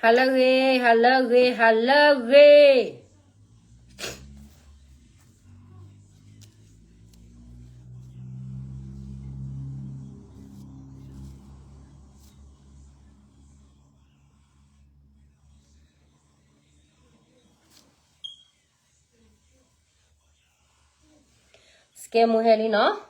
ဟါလၢအဂ့ၤ, ဟါလၢအဂ့ၤ, ဟါလၢအဂ့ၤ. စကဲမူဟဲလံနီၤ.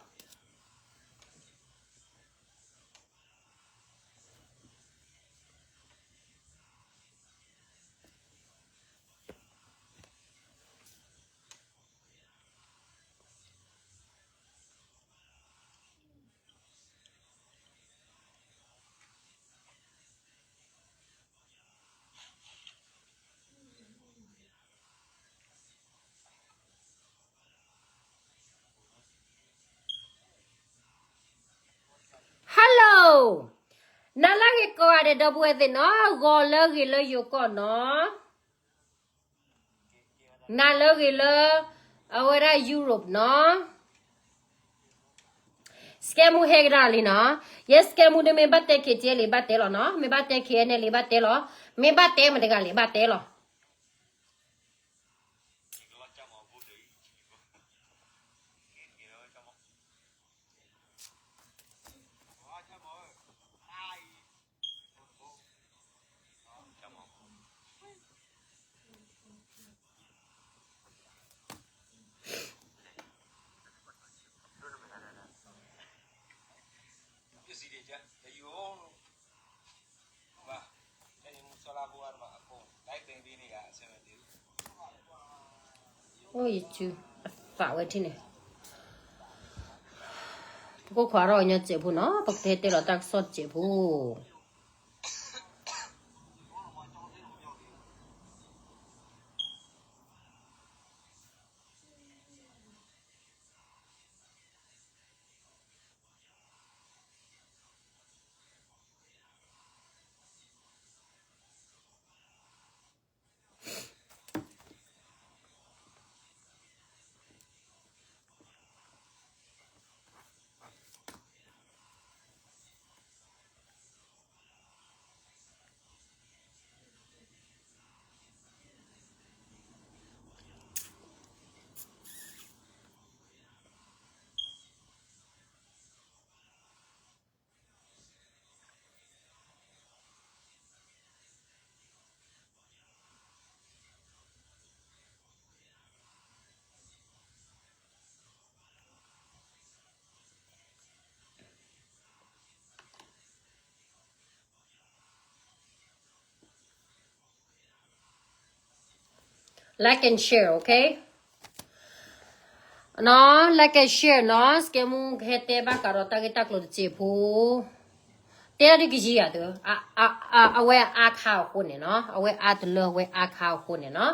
Hello, နၤလၢအဂ့ၤကိးဂၤဒဲး ဒီပုၢ်ဝဲၢ်သ့ၣ်နီၤ, ဂီၤလၢအဂ့ၤလၢယိၤကီၢ်နီၤ, နၤလၢအဂ့ၤလၢ အဝဲဒၣ် Europe နီၤ. စကဲမူဟဲကဒါလံနီၤ. ယဲစကဲမူဒ်မ့ၢ်ဘၣ်တဲ ခ့ကဲလံ ဘၣ်တဲလီၤနီၤ, မ့ၢ်ဘၣ်တဲ ခ့အနဲလံ ဘၣ်တဲလီၤ, မ့ၢ်ဘၣ်တဲမတၤတဂၤလံ ဘၣ်တဲလီၤ. အိၣ်ယစု အသးဝဲထံၣ်န့ၣ်, ပကအိၣ်ခိးထီၣ်ညီစဲးဖိနီၤ, ပကတဲတဲလီၤတၢ်ကစီၣ်စဲးဖိ. Like and share, okay? နီၤ, like and share နီၤ, စကဲမူကဟဲတဲဘၣ်ဃးဒီးတၢ်ဂ့ၢ်တၢ်ကျိၤတစဲးဖိ, တဲဒၣ်ဒ်ကယံၤယၤတ, အဝဲအါခါအဃိန့ၣ်နီၤ, အဝဲအါတလၢ အဝဲအါခါအဃိန့ၣ်နီၤ.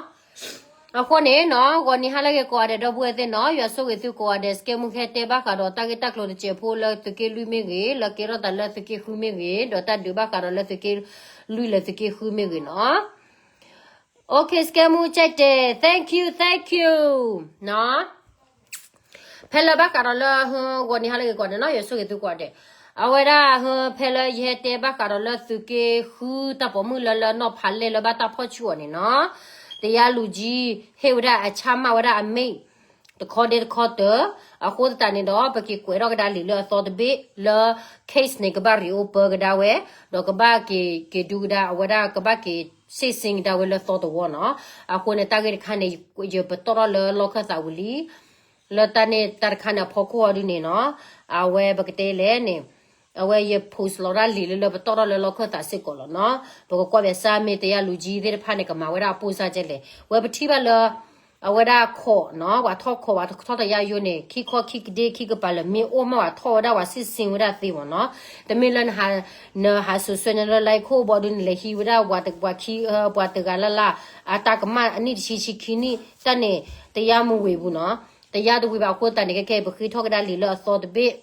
အဃိန့ၣ်နီၤ, ဂီၤနံၤဟါလၢအဂ့ၤကိးဂၤဒဲး ဒီပုၢ်ဝဲၢ်သ့ၣ်နီၤ, ယွၤဆိၣ်ဂ့ၤသုကိးဂၤဒဲး, စကဲမူကဟဲတဲဘၣ်ဃးဒီးတၢ်ဂ့ၢ်တၢ်ကျိၤတစဲးဖိလၢသုးက့လွံၢ်မ့ၢ်ဂ့ၤ, လၢကဲထီၣ်သးလၢသုးက့ဃုမ့ၢ်ဂ့ၤ, ဒီးတၢ်ဒုးဘၣ်ဃးဒီးလၢသုးက့လွံၢ်လၢသုးက့ဃုမ့ၢ်ဂ့ၤနီၤ. Okay, စကဲမူကတဲ, thank you, thank you နီၤ. ဖဲလၢဘၣ်ဃးဒီးလၢ ဂီၤနံၤဟါလၢအဂ့ၤကိးဂၤဒဲးနီၤ, ယွၤဆိၣ်ဂ့ၤသုကိးဂၤဒဲး, အဝဲဒၣ် ဖဲလၢယဟဲတဲဘၣ်ဃးဒီးလၢသုးက့ဃုတၢ်ပိာ်မုၣ်လၢ လၢနီၢ်ဖးလဲၢ်လၢဘၣ်တၢ်ဖီၣ်ဆူၣ်အီၤန့ၣ်နီၤ, တယါလူၤကၠံ ဟ့ၣ်ဝဲဒၣ်အဆၣ်မၣ်ဝဲဒၣ်အမ့ၢ် တခီဒ့တခီတၢၢ်, အဃိသတးန့ၣ်ဒီး ပက့ၤကွဲးထီၣ်ကဒါလံာ်လၢအသီတဘ့ၣ်လၢ case န့ၣ် ကဘၣ် reopen ကဒါဝဲ, ဒီးကဘၣ်က့ၤ က့ၤဒုကဒါ အဝဲဒၣ်ကဘၣ်က့ၤ စ့ၣ်စ့ၣ်ကဒါဝဲလၢသီတဝီနီၤ. အဃိန့ၣ် တၢ်ဂ့ၢ်တခါန့ၣ် ယပတီၢ်ထီၣ်လၢလီၢ်ခၢၣ်သးဝံၤလံ, လၢတၢ်န့ၣ်တၢ်တခါန့ၣ် အဖီခိၣ်အီၤဒုန့ၣ်နီၤ, အဝဲပကတဲလဲၣ်န့ၣ်, အဝဲယ post လီၤဒၣ်လံာ်လၢလၢပတီၢ်ထီၣ်လၢလီၢ်ခၢၣ်သးစ့ၢ်ကီးလီၤနီၤ. ပကကွၢ်ဘၣ်စၢ်မ့ၢ်တယါလူၤကၠံသ့ၣ်တဖၣ်န့ၣ် ကမၤဝဲဒၣ်အပိၢ်စၢ်ကဲလဲၣ်, ဝဲပထံၣ်ဘၣ်လၢ အဝဲဒၣ်ခိးနီၤ, ပှၤထီၣ်ခိး ပှၤထီၣ်တယါယိန့ၣ် ခံခီခံကဒ့ခံကပၤလၢာ်မ့ၢ်အိၣ်မး ပှၤထီၣ်ဝဲဒၣ် ပှၤစ့ၣ်စ့ၣ်ဝဲဒၣ်သ့မ့ၢ်နီၤ. တမ့ၢ်လၢ နဟးစိာ်ဆှၢန့ၢ်လၢ like ခိၣ်ဘီဒုန့ၣ် လဲၤဟံးဝဲဒၣ် ပှၤခံ ပှၤတဂၤလၢ်လၢ် အတၢ်ကမၣ်အနံၣ်တဆံဆံခံနံၣ် တၢ်န့ၣ် တယါမ့ၢ်ဝံၤပူၤနီၤ. တယါတဝံၤဘၣ်အဃိသတးန့ၣ် ခဲခဲအံၤ ပဃ့ထီၣ်ကဒါလံာ်လၢအသီတဘ့ၣ်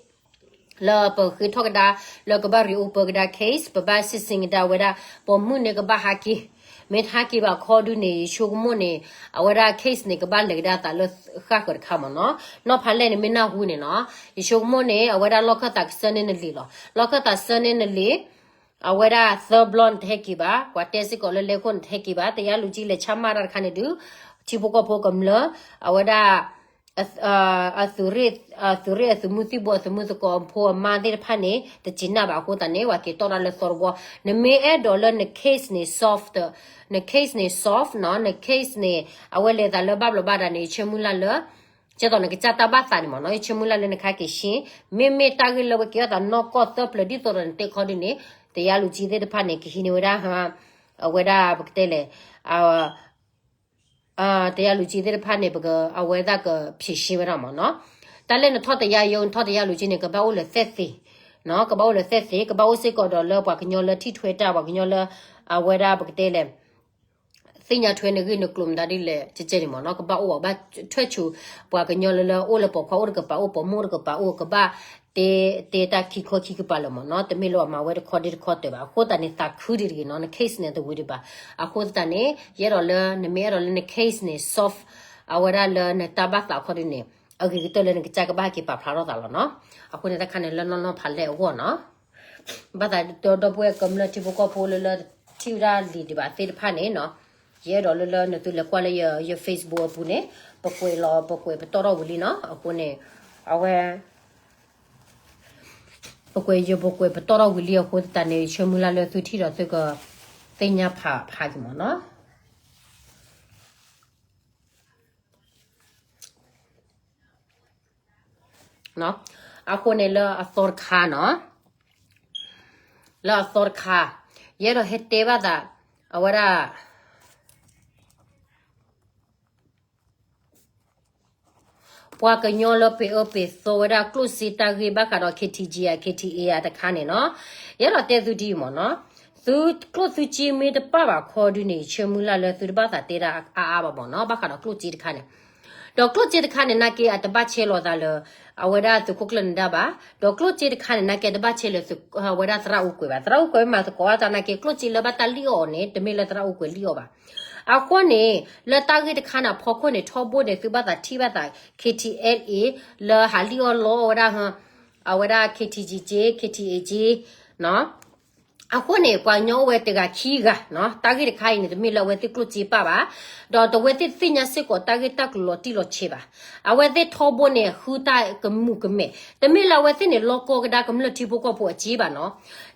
လၢပဃ့ထီၣ်ကဒါ လၢကဘၣ် reopen ကဒါ case, ပဘၣ်စ့ၣ်စ့ၣ်ကဒါဝဲဒၣ် ပိာ်မုၣ်န့ၣ်ကဘၣ်ဟးက့ၤ, မ့ၢ်တဟးက့ၤဘၣ်ခီဒုန့ၣ် ယဆိကမိၣ်န့ၣ် အဝဲဒၣ် case န့ၣ် ကဘၣ်လဲၤကဒါအသးလၢဃၣ်ဃၢၤတခါမ့ၢ်နီၤ. နီၢ်ဖးလဲၢ်န့ၣ် မ့ၢ်နၢ်ဟူန့ၣ်နီၤ, ယဆိကမိၣ်န့ၣ် အဝဲဒၣ်လီၢ်ခၢၣ်သးကဆှၢန့ၢ်နလံာ်လီၤ. လီၢ်ခၢၣ်သးဆှၢန့ၢ်နလံာ် အဝဲဒၣ်သၢဘျီနတဟဲက့ၤဘၣ်, ပှၤတဲစ့ၢ်ကီးလၢလဲၤခိၣ်နတဟဲက့ၤဘၣ်, တယါလူၤကၠံလဲၤဆါမၢ်တၢ်တခါန့ၣ်ဒုး, ထံဖိကီၢ်ဖိကမျၢၢ်, အဝဲဒၣ် အသုးရ့ၣ်အသုးမုၢ်သံၣ်ဘိ အသုးမုၢ်သကိးအဖိအမါသ့ၣ်တဖၣ်န့ၣ် တစံးနၢ်ဘၣ်အဃိသတးန့ၣ် ပှၤက့ၤတီၣ်တၢ်လၢသီတဝီ, နမ့ၢ်အဲၣ်ဒိးလၢန case န့ၣ် solve န case န့ၣ် solve နီၤ, န case န့ၣ် အဝဲလဲၤသးလၢဘၣ်ဘျီးဘၣ်ဒါန့ၣ် ယဆၢမုၢ်လၢ်လၢ ကဲသိးနကစၢ်တၢ်ဘၣ်သးန့ၣ်မ့ၢ်နီၤ, ယဆၢမုၢ်လၢ်လၢနခါက့ၤရှင်း, မ့မ့ၢ်တၢ်ဂ့ၢ်လၢဝဲက့ၤအီၣ်သးနီၢ်ကီၢ်သၢပျၢၤဒ်သိးဒီးနတဲခီဒုးန့ၣ်, တယါလူၤကၠံသ့ၣ်တဖၣ်န့ၣ် ကဟံးန့ၢ်ဝဲဒၣ်, အဝဲဒၣ်ပကတဲလဲၣ်, တယါလူၤကၠံသ့ၣ်တဖၣ်န့ၣ် ပက အဝဲဒၣ်က ဖြေရှင်း ဝဲဒၣ်မ့ၢ်နီၤ, တၢ်လၢနထီၣ်တယါယိ နထီၣ်တယါလူၤကၠံန့ၣ် ကဘၣ်အိၣ်လၢသဲသ့, ကဘၣ်အိၣ်လၢသဲသ့, ကဘၣ်အိၣ်စ့ၢ်ကီးဒီးလၢပှၤကညီလၢထံၣ်ထွဲတၢ် ပှၤကညီလၢ, အဝဲဒၣ်ပကတဲလဲၣ် သ့ၣ်ညါထွဲနဂ့ၢ်နကျိၤမတၤဒ်လဲၣ် ကဲကဲန့ၣ်မ့ၢ်နီၤ, ကဘၣ်အိၣ်ဘၣ်ထွဲဆူး, ပှၤကညီလၢလၢအိၣ်လၢပိာ်ခွါအိၣ်တကပၤအိၣ် ပိာ်မုၣ်အိၣ်တကပၤအိၣ် ကဘၣ်တဲ, တဲတၢ်ခံခီခံကပၤလၢာ်မ့ၢ်နီၤ, တမ့ၢ်လၢအမၤဝဲတခီဒ်တခီတၢၤဘၣ်, အဃိသတးန့ၣ် သးခုဒ်တဂ့ၤနီၤ, န case န့ၣ်တဝံၤဒံးဘၣ်, အဃိသတးန့ၣ် ယအဲၣ်ဒိးလၢနမ့ၢ်အဲၣ်ဒိးလၢန case န့ၣ် solve အဝဲဒၣ်လၢနတၢ်ဘၣ်သးခီဒုးန့ၣ်, အဂ့ၤကတၢၢ်လၢနကစၢ်ကဘၣ်ဟဲက့ၤပာ်ဖျါထီၣ်သးလီၤနီၤ, အဃိန့ၣ်တၢ်ခါန့ၣ်လၢနီၢ်နီၢ်ဖးလဲၢ်အဂီၢ်နီၤ ဘၣ်သးဒီပုၢ်ဝဲၢ်ကမျၢၢ်ထံဖိကီၢ်ဖိလၢလၢထံၣ်ဝဲဒၣ်လံာ်ဒံးဘၣ်သ့ၣ်တဖၣ်န့ၣ်နီၤ, ယအဲၣ်ဒိးလၢလၢနသုလဲၤကွၢ်လၢယ Facebook အပူၤန့ၣ်, ပကွဲးလီၤပကွဲးပတီၢ်ထီၣ်ဝံၤလံနီၤ, အဃိန့ၣ်, အဝဲ, ပကွဲးယပကွဲးပတီၢ်ထီၣ်ဝံၤလံအဃိသတးန့ၣ် ယဆၢမုၢ်လၢ်လၢသုထံၣ်ဒီးသုက, သ့ၣ်ညါဖးဖးက့ၤမ့ၢ်နီၤ အဃိန့ၣ်လၢအသီတခါနီၤ, လၢအသီတခါ, ယအဲၣ်ဒိးဟဲတဲဘၣ်သး, အဝဲဒၣ်, ပှၤကညီလၢပ့ၤအၢပ့ၤသီဝဲဒၣ်ကျိၣ်စ့တၢ်ဂ့ၢ်ဘၣ်ဃးဒီး KTG ဧါ KTA ဧါတခါန့ၣ်နီၤ, ယအဲၣ်ဒိးတဲသုဒ်အံၤမ့ၢ်နီၤ, သုကျိၣ်သုစ့မ့ၢ်တပၣ်ဘၣ်ခီဒုးန့ၣ် ယဆၢမုၢ်လၢ်လၢသုတဘၣ်သးတဲဒၣ်အါအါဘၣ်မ့ၢ်နီၤ, ဘၣ်ဃးဒီးကျိၣ်စ့တခါန့ၣ် ဒီးကျိၣ်စ့တခါန့ၣ် နာ်က့အတဘၣ်ဆဲးလီၤသးလၢ, အဝဲဒၣ်သုးခိၣ်ကျၢၢ်နဒါဘၣ်, ဒီးကျိၣ်စ့တခါန့ၣ် နာ်က့တဘၣ်ဆဲးလၢ, အဝဲဒၣ်သရၣ်အိၣ်ကွဲးဘၣ်, သရၣ်အိၣ်ကွဲးမၤသကိးအါတၢ်နာ်က့ ကျိၣ်စ့လၢဘၣ်တၢ်လံၣ်အီၣ်အီၤန့ၣ် တမ့ၢ်လၢသရၣ်အိၣ်ကွဲးလံၣ်အီၣ်ဘၣ်. အဃိန့ၣ်, လၢတၢ်ဂ့ၢ်တခါန့ၣ်အဖီခိၣ်န့ၣ် ထီဘိန့ၣ် သုဘၣ်သးထံၣ်ဘၣ်သး KTLA လၢဟးလံၣ်အီၣ်လီအီၣ်ဝဲဒၣ်, အဝဲဒၣ် KTG က့ KTA က့ အဃိန့ၣ် ပှၤကညီအိၣ်ဝဲတဂၤခံဂၤနီၤ, တၢ်ဂ့ၢ်တခါအံၤန့ၣ် တမ့ၢ်လၢအဝဲသ့ၣ်ကျိၣ်စ့ပၢ်ဘၣ်, ဒီးတဝဲသ့ၣ်တသ့ၣ်ညါစ့ၢ်ကီးတၢ်ဂ့ၢ်တၢ်ကျိၤလီၤတံၢ်လီၤဆဲးဘၣ်. အဝဲသ့ၣ်ထီဘိန့ၣ် ဃုတၢ်ကမူးကမဲာ်, တမ့ၢ်လၢအဝဲသ့ၣ်န့ၣ် လီၢ်ကီၢ်ကဒါကမျၢၢ်ထံဖိကီၢ်ဖိအစ့ဘၣ်နီၤ.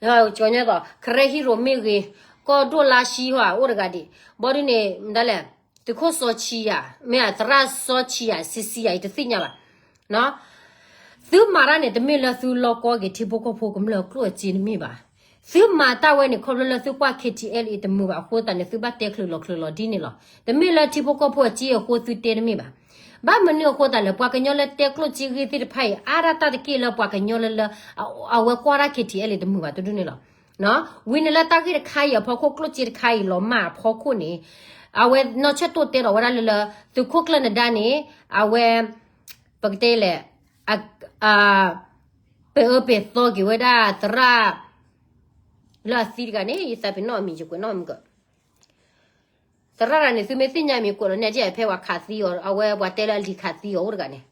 ကညီသိး ကရၢဟံရိၤမ့ၢ်ဂ့ၤ, ကီၢ်ဒိၣ်လါဆံဟီၣ်အိၣ်တဂၤဒံး, ဘီဒုန့ၣ် မတၤလဲၣ်, သုးခိၣ်စီဆံယၤ, မ့ၢ်သရၣ်စီဆံယၤ, ဆံဆံယၤ ယတသ့ၣ်ညါဘၣ် သုမၤတၢ်န့ၣ် တမ့ၢ်လၢသုလီၢ်ကီၢ်က့ၤထံဖိကီၢ်ဖိကမျၢၢ်ကျိၣ်အစ့တမ့ၢ်ဘၣ်. သုမၤတၢ်ဝဲန့ၣ် ခီဖျိလၢသုကွၢ် KTLA တမုာ်ဘၣ်အဃိသတးန့ၣ် သုဘၣ်တဲချုးလီၤချုးလီၤဒ်န့ၣ်လီၤ. တမ့ၢ်လၢထံဖိကီၢ်ဖိအစ့အဃိသုတဲတမ့ၢ်ဘၣ်. ဘၣ်မနုၤအဃိသတးလဲၣ်, ပှၤကညီလၢတဲကျိၣ်စ့ဂ့ၢ်သ့ၣ်တဖၣ်အံၤ အါဒၣ်တၢ်တက့ၢ်လၢပှၤကညီလၢလၢ အဝဲကွၢ်ဒၣ် KTLA တမုာ်ဘၣ်တဒုန့ၣ်လီၤ. ဝံၤန့ၣ်လၢတၢ်ဂ့ၢ်တခါအံၤအဖီခိၣ် ကျိၣ်စ့တခါအံၤလီၤမၢ်အဖီခိၣ်န့ၣ်, အဝဲနီၢ်ဆၢၣ်တိၢ်တဲဒီးဝဲဒၣ်လၢလၢ သုးခိၣ်ကျၢၢ်နဒါန့ၣ်, အဝဲ, ပကတဲလဲၣ်, ပ့ၤအၢပ့ၤသီက့ၤဝဲဒၣ်သရၣ်, လၢအသံတဂၤန့ၣ် ယသးပ့ၤနီၣ်အမံၤယကွဲးနီၣ်မုၢ်က, သရၣ်တဂၤန့ၣ် သုမ့ၢ်သ့ၣ်ညါမံၤကွဲးလီၤန့ၣ် ကဲဖဲပှၤခးသံအီၤ အဝဲပှၤတဲလၢအလံၤခးသံအီၤအိၣ်တဂၤန့ၣ်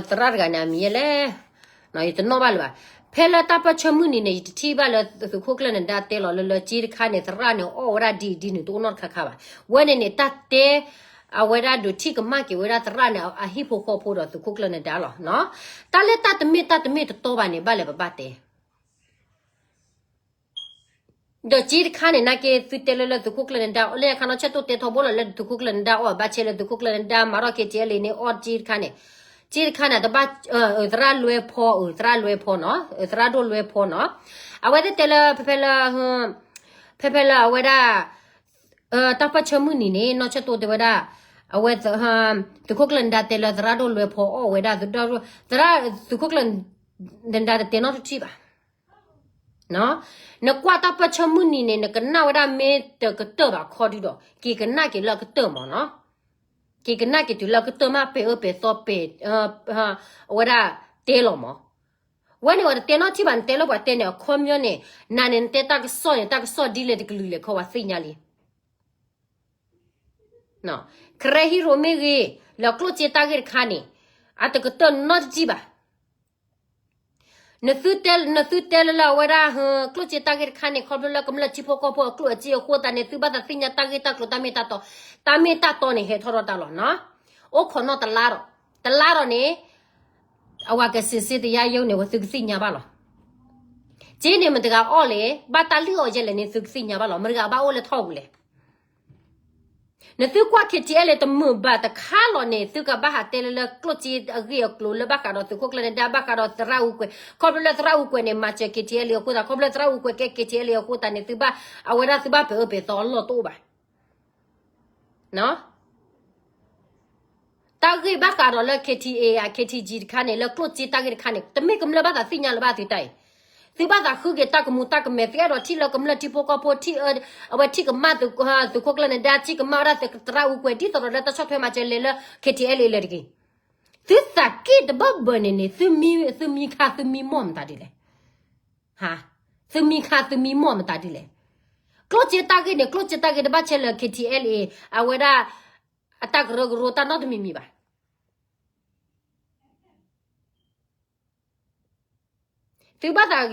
သရၣ်တဂၤန့ၣ် အမံၤယဲလဲၣ်, ယတနီၣ်ဘၣ်လၢၤဘၣ်. ဖဲလၢတၢ်ပၢၢ်ဆၢမုၢ်နံၤန့ၣ် ယတထံၣ်ဘၣ်လၢသုးခိၣ်ကျၢၢ်နဒါတဲလီၤလၢလၢ စ့တခါန့ၣ် သရၣ်န့ၣ်အီၣ်ဝဲဒၣ်ဒ်အံၤဒ်နုၤတအိၣ်နီတခါခါဘၣ်. ဝဲန့ၣ်န့ၣ် တၢ်တဲ, အဝဲဒၣ်ဒုးထံၣ်ကမၣ်က့ၤဝဲဒၣ်သရၣ်န့ၣ် အဟံၣ်ဖိဃီဖိဒီးသုးခိၣ်ကျၢၢ်နဒါလီၤ. တၢ်လၢတၢ်တမ့ၢ်တၢ်တမ့ၢ်တတီဘၣ်န့ၣ် ဘၣ်လဲၤပဘၣ်တဲ ဒီးစ့တခါန့ၣ် နာ်က့သုတဲလၢလၢသုးခိၣ်ကျၢၢ်နဒါ, လၢညါခါနီၢ်ဆၢၣ်တိၢ်တဲထီဘိလီၤလၢသုးခိၣ်ကျၢၢ်နဒါအီၣ် ဘၣ်ဆဲလၢသုးခိၣ်ကျၢၢ်နဒါမၤထီၣ် KTLA န့ၣ်အီၣ်စ့တခါန့ၣ်, စ့တခါန့ၣ် တဘၣ်, သရၣ်လွဲဖီ, သရၣ်လွဲဖီနီၤ, သရၣ်ဒိၣ်လွဲဖီနီၤ, အဝဲသ့ၣ်တဲလၢဖဲဖဲလၢ, ဖဲဖဲလၢအဝဲဒၣ် တၢ်ပၢၢ်ဆၢမုၢ်နံၤန့ၣ် နီၢ်ဆၢၣ်တိၢ်တဲဝဲဒၣ်, အဝဲ, သုးခိၣ်ကျၢၢ်နဒါတဲလၢသရၣ်ဒိၣ်လွဲဖီအီၣ်ဝဲဒၣ်, သရၣ်, သုးခိၣ်ကျၢၢ်နဒါတတဲနီတထံၣ်ဘၣ်. နကွၢ်တၢ်ပၢၢ်ဆၢမုၢ်နံၤန့ၣ် နကနၣ်ဝဲဒၣ်မ့ၢ်တကတၢၢ်ဘၣ်ခီဒုဒီး က့ၤကနၣ်က့ၤလၢအကတၢၢ်မ့ၢ်နီၤ, က့ၤကနၣ်က့ၤတုၤလၢအကတၢၢ်မး ပဲၤအၢပဲၤသီပဲၤ, အဝဲဒၣ်တဲလီၤမး, ဝဲန့ၣ်ဝဲတတဲနီတထံၣ်ဘၣ် နတဲလၢပှၤတဲန့ၣ် အခီပညီန့ၣ်, နၤန့ၣ် နတဲတၢ်ကစီၣ်န့ၣ် တၢ်ကစီၣ်ဒ်လဲၣ်တကလုာ်လဲၣ်ခီ ပှၤသ့ၣ်ညါလံ. ကရၢဟံရိၤမ့ၢ်ဂ့ၤ, လၢကျိၣ်စ့တၢ်ဂ့ၢ်တခါန့ၣ်, အတကတၢၢ်နီတထံၣ်ဘၣ်. နသုတဲ, နသုတဲလၢလၢအဝဲဒၣ် ဟၢ ကျိၣ်စ့တၢ်ဂ့ၢ်တခါန့ၣ် ခီဖျိလၢကမျၢၢ်ထံဖိကီၢ်ဖိအကျိၣ်အစ့အဃိသတးန့ၣ် သုဘၣ်သးသ့ၣ်ညါတၢ်ဂ့ၢ်တၢ်ကျိၤတၢ်မ့ၢ်တၢ်တီ, တၢ်မ့ၢ်တၢ်တီန့ၣ် ဟဲထီၣ်ဒီးတၢ်လီၤနီၤ. အိၣ်ခိးနီၣ်တလါဒီး, တလါဒီးန့ၣ် အဝဲကစံးစ့တယါယိန့ၣ် ဝဲသုကသ့ၣ်ညါဘၣ်လီၤ. က့န့ၣ်မတဂၤအီၣ်လဲၣ်, ဘၣ်တၢ်လုၢ်အီၣ်ယဲလဲၣ်န့ၣ် သုကသ့ၣ်ညါဘၣ်လီၤ. မတဂၤဘၣ်အိၣ်လၢထီၣ်ပူၤလဲၣ်. နသုကွၢ် K T L A တမုာ်ဘၣ်တခါလီၤန့ၣ် သုကဘၣ်ဟးတဲလၢလၢကျိၣ်စ့အဂ့ၢ်အကျိၤလၢဘၣ်ဃးဒီးသုးခိၣ်ကျၢၢ်နဒါ ဘၣ်ဃးဒီးသရၣ်အူကွဲၤ, ခီဖျိလၢသရၣ်အူကွဲၤန့ၣ် မၤစၢၤ K T L A အဃိသတး, ခီဖျိလၢသရၣ်အူကွဲၤကဲ K T L A အဃိသတးန့ၣ် သုဘၣ်, အဝဲဒၣ်သုဘၣ်ပာ်အၢပာ်သီအလီၢ်တအိၣ်ဘၣ်. တၢ်ဂ့ၢ်ဘၣ်ဃးဒီးလၢ K T A ဧါ K T G တခါန့ၣ် လၢကျိၣ်စ့တၢ်ဂ့ၢ်တခါန့ၣ် တမ့ၢ်ကမျၢၢ်ဘၣ်သးသ့ၣ်ညါလၢၤဘၣ်သုတၢ်အံၤ, သုဘၣ်သးဃုက့ၤတၢ်ကမူၤတၢ်ကမဲာ် သုအဲၣ်ဒိးထံၣ်လၢကမျၢၢ်ထံဖိကီၢ်ဖိထံၣ်, အဝဲထံၣ်ကမၣ်သုးခိၣ်ကျၢၢ်နဒါ ထံၣ်ကမၣ်ဝဲဒၣ်သရၣ်အူကွဲၤ ဒ်သိးဒီးလၢတၢ်ဆီၣ်ထွဲမၤစၢၤလဲၤလၢ K T L A လၢတဂ့ၤ. သုသးက့ၣ်တဘၢဘၢန့ၣ်န့ၣ် သုမံခါ သုမံမီၢ်မတၤဒ်လဲၣ်. သုမံခါ သုမံမီၢ်မတၤဒ်လဲၣ်. ကျိၣ်စ့တၢ်ဂ့ၢ်န့ၣ် ကျိၣ်စ့တၢ်ဂ့ၢ်တဘၣ်ဆဲးလၢ K T L A အဝဲဒၣ် အတၢ်ကရၢကရိတၢ်နီတမံၤမံၤဘၣ်. သုဘၣ်သး,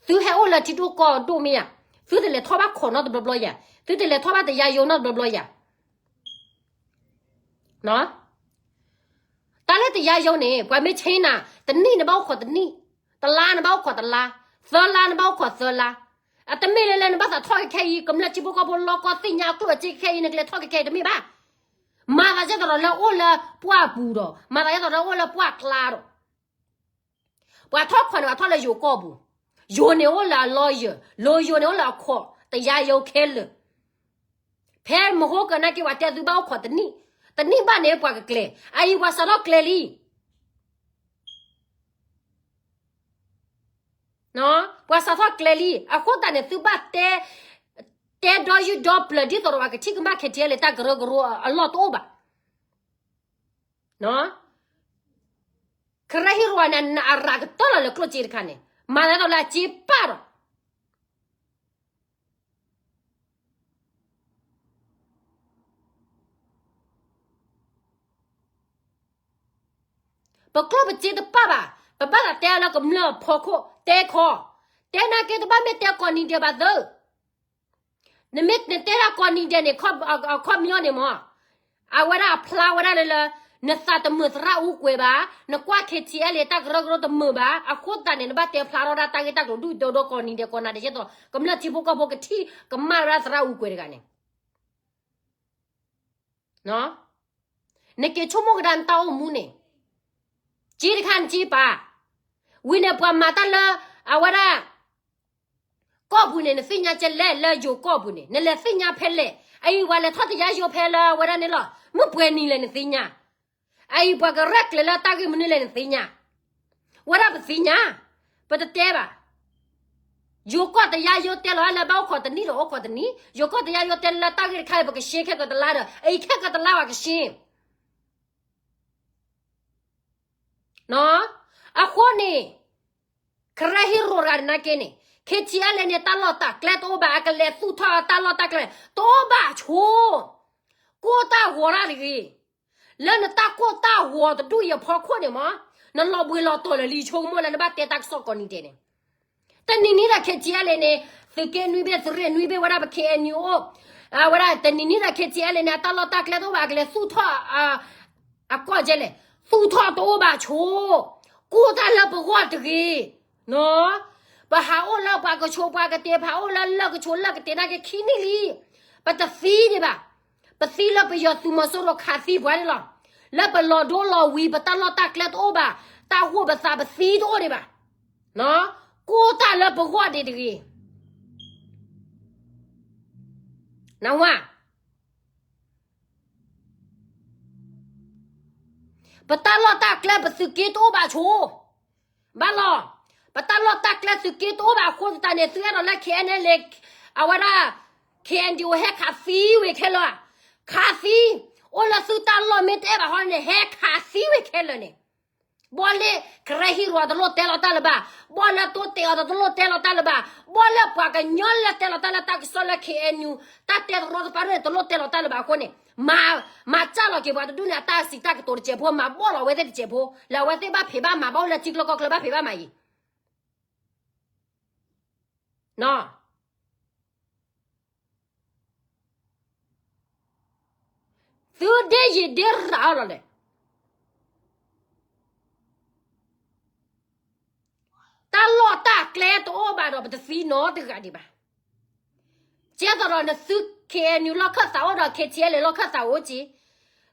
သုဟဲအိၣ်လၢထံဒိၣ်ကီၢ်ဒိၣ်မ့ၢ်ဧါ, သုတလဲၤထီၣ်ဘၣ်ခိးနီတဘျီဘျီယၤ, သုတလဲၤထီၣ်ဘၣ်တယါယိနီတဘျီဘျီယၤ. တၢ်လၢတယါယိန့ၣ် ပှၤမ့ၢ်ဆ့နၤ, တနံၣ်နဘၣ်အိၣ်ခိးတနံၣ်, တလါနဘၣ်အိၣ်ခိးတလါ, သၢလါနဘၣ်အိၣ်ခိးသၢလါ. အတမ့ၢ်လၢလၢနဘၣ်သးထီၣ်ကခဲအံၤ ကမျၢၢ်ထံဖိကီၢ်ဖိလီၢ်ကီၢ်သ့ၣ်ညါအကျိၣ်အစ့ကခဲအံၤ နကလဲၤထီၣ်ကခဲအံၤတမ့ၢ်ဘၣ်. မၤသးဒ်သိးဒီးလၢအိၣ်လၢပှၢ်ပူၤဒီး မၤသးဒ်သိးလၢအိၣ်လၢပှၢ်ကျါဒီး ပှၤထီၣ်ခိးန့ၣ် ပှၤထီၣ်လၢယိၤကီၢ်ပူၤ, ယိၤန့ၣ်အိၣ်လၢအလီယၢၤ, လီယိၤန့ၣ်အိၣ်လၢအခိး, တယါယိခဲလၢာ်. ဖဲမဟိကၢၤနာ်က့ ပှၤတဲသုဘၣ်အိၣ်ခိးတနံၣ်, တနံၣ်ဘၣ်န့ၣ်ပှၤကကျဲၤ, အအံၤပှၤစးထီၣ်ကျဲၤလံ. ပှၤစးထီၣ်ကျဲၤလံ, အဃိသတးန့ၣ် သုဘၣ်တဲ, တဲဒီယုၢ်ဒီပျၢၤဒ်သိးဒီးပှၤကထံၣ်ကမၣ် K T L A တၢ်ကရၢကရိအလီၢ်တအိၣ်ဘၣ်. ခရၢဟံၣ်ရိၤန့ၣ် အရၤကတၢၢ်လီၤလၢကျိၣ်စ့တခါန့ၣ် မၤသးဒ်သိးလၢအစ့ပာ်ဒီး ပကျိၣ်ပစ့တပာ်ဘၣ်, ပဘၣ်သးတဲလၢကမျၢၢ်ဖီခိၣ် တဲခီ, တဲနာ်က့တဘၣ်မ့ၢ်တဲကိးနံၤဒဲးဘၣ်သု. နမ့ၢ်နတဲဒၣ်ကိးနံၤဒဲးန့ၣ် ခီပညီန့ၣ်မ့ၢ် အဝဲဒၣ်အဖျါဝဲဒၣ်လၢလၢ နသးတမုာ်သရၣ်အူကွဲၤဘၣ်, နကွၢ် K T L A တၢ်ကရၢကရိတမုာ်ဘၣ်, အဃိသတးန့ၣ် နဘၣ်တဲဖျါထီၣ်ဒၣ်တၢ်ဂ့ၢ်တၢ်ကျိၤဒုၣ်ဒိၣ်ဒီးကိးနံၤဒဲးကိးနၤဒဲး ဒ်သိးကမျၢၢ်ထံဖိကီၢ်ဖိကထံၣ်ကမၣ်ဝဲဒၣ်သရၣ်အူကွဲၤတဂၤန့ၣ် နက့ၤဆိကမိၣ်ကဒါနတၢ်အိၣ်မူန့ၣ်, စ့တခါနစ့ပာ်, ဝံၤန့ၣ်ပှၤမၤတၢ်လၢ အဝဲဒၣ် ကီၢ်ပူၤန့ၣ် နသ့ၣ်ညါကလဲၣ်, လၢယိၤကီၢ်ပူၤန့ၣ် နလဲၤသ့ၣ်ညါဖဲလဲၣ်, အအံၤပှၤလဲၤထီၣ်တယါယိဖဲလၢအဝဲဒၣ်န့ၣ်လီၤ, မုၢ်ပှဲၤနံၤလဲၣ်နသ့ၣ်ညါ, အအံၤပှၤကရဲၣ်ကျဲၤလၢတၢ်ဂ့ၢ်မနုၤလဲၣ်နသ့ၣ်ညါ, ဝဲဒၣ်ပသ့ၣ်ညါ, ပတတဲဘၣ်. ယိၤကီၢ်တယါယိတဲလီၤလၢဘၣ်အိၣ်ခိးတနံၣ်ဒီးအိၣ်ခိးတနံၣ်, ယိၤကီၢ်တယါယိတဲလၢတၢ်ဂ့ၢ်တခါအံၤ ပကရှ့ခဲကတလါဒီး အအံၤခဲကတလါပှၤကရှ့ အဃိန့ၣ် ခရၢဟံၣ်ရိၤတဂၤနာ်က့န့ၣ် K T L A န့ၣ် တၢ်လီၢ်တၢ်ကျဲတအိၣ်ဘၣ်, အကလဲၤသူၣ်ထီၣ်တၢ်လီၢ်တၢ်ကျဲ တအိၣ်ဘၣ်ဆိ, ကိၢ်တၢ်ဂီၤတၢ်တဂ့ၤ, လၢနတၢ်ကိၢ်တၢ်ဂီၤတဒူၣ်အံၤအဖီခိၣ်န့ၣ်မ့ၢ် နလီၤဘှံးလီၤတီၤလၢာ်လံ ဆိကမိၣ်လၢနဘၣ်တဲတၢ်ကစီၣ်ကိးနံၤဒဲးန့ၣ် တနံၤနံၤဒီး K T L A န့ၣ် သုးက့နွံဘ့ၣ် သုးရ့ၣ်နွံဘ့ၣ်ဝဲဒၣ်ပ K N U အိၣ်, ဝဲဒၣ်တနံၤနံၤဒီး K T L A န့ၣ် အတၢ်လီၢ်တၢ်ကျဲတအိၣ်ဘၣ် အကလဲၤသူၣ်ထီၣ် အကီၢ်ကဲလဲၣ်, သူၣ်ထီၣ်တအိၣ်ဘၣ်ဆိ, ကိၢ်တၢ်လၢပဂီၢ်တဂ့ၤ, ပဟးအိၣ်လၢပှၤကဆိးပှၤကတ့ၤ ပဟးအိၣ်လၢလၢၢ်ကဆိးလၢၢ်ကတ့ၤနာ်က့ခံနံၣ်လံ, ပတသံဒံးဘၣ်, ပသံလၢပယီၤသုးမီၤစိရိၤခးသံပှၤန့ၣ်လီၤ, လၢပလီၤဒိလီၤဝံၤ ပတၢ်လီၢ်တၢ်ကျဲတအိၣ်ဘၣ်, တၢ်ဟူးပသးပသံတအိၣ်ဒံးဘၣ်, ကိၢ်တၢ်လၢပဂီၢ်ဒံးတဂ့ၤ နဝါ, ပတၢ်လီၢ်တၢ်ကျဲပသုးက့တအိၣ်ဘၣ်ဆိ, ဘၣ်လီၤ, ပတၢ်လီၢ်တၢ်ကျဲသုးက့တအိၣ်ဘၣ်အဃိသတးန့ၣ် သုအဲၣ်ဒိးလၢ K N L A အဝဲဒၣ် K N D O ဟဲခးသံဝံၤခဲလၢာ်, ခးသံ, အိၣ်လၢသုတၢ်လီၢ်မ့ၢ်တအဲၣ်ဘၣ်ဟီန့ၣ် ဟဲခးသံဝံၤခဲလၢာ်န့ၣ် ဘီၣ်လၢ ခရၢဟံၣ်ရိၤတလိၣ်တဲလီၤတၢ်လၢၤဘၣ်, ဘီၣ်လၢတိတဲအီၤတလိၣ်တဲလီၤတၢ်လၢၤဘၣ်, ဘီၣ်လၢပှၤကညီလၢတဲလီၤတၢ်လၢတၢ်ကစီၣ်လၢ K N U တၢ်တဲတရီတပါန့ၣ် တလိၣ်တဲလီၤတၢ်လၢၤဘၣ်အဃိန့ၣ်, မၤစၢ်လီၤက့ၤပှၤတဒူၣ်န့ၣ် အတၢ်စံးတၢ်ကတိၤတစဲးဖိ မၤဘီၣ်လီၤဝဲသ့ၣ်တစဲးဖိ, လၢအဝဲသ့ၣ်ဘၣ်ဖံးဘၣ်မၤဘၣ်အိၣ်လၢထံကျိကီၢ်ချၢဘၣ်ဖံးဘၣ်မၤအံၤ သုဒ့ယံာ်ဒ့ရၣ်အီၤလီၤလဲၣ်. တၢ်လီၢ်တၢ်ကျဲတအိၣ်ဘၣ်ဒီး ပတသံနီတဂၤဒံးဘၣ်. ကဲသိးဒီးနသု K N U လီၢ်ခၢၣ်သးအိၣ်ဒီး K T L A လီၢ်ခၢၣ်သးအိၣ်က့ၤ,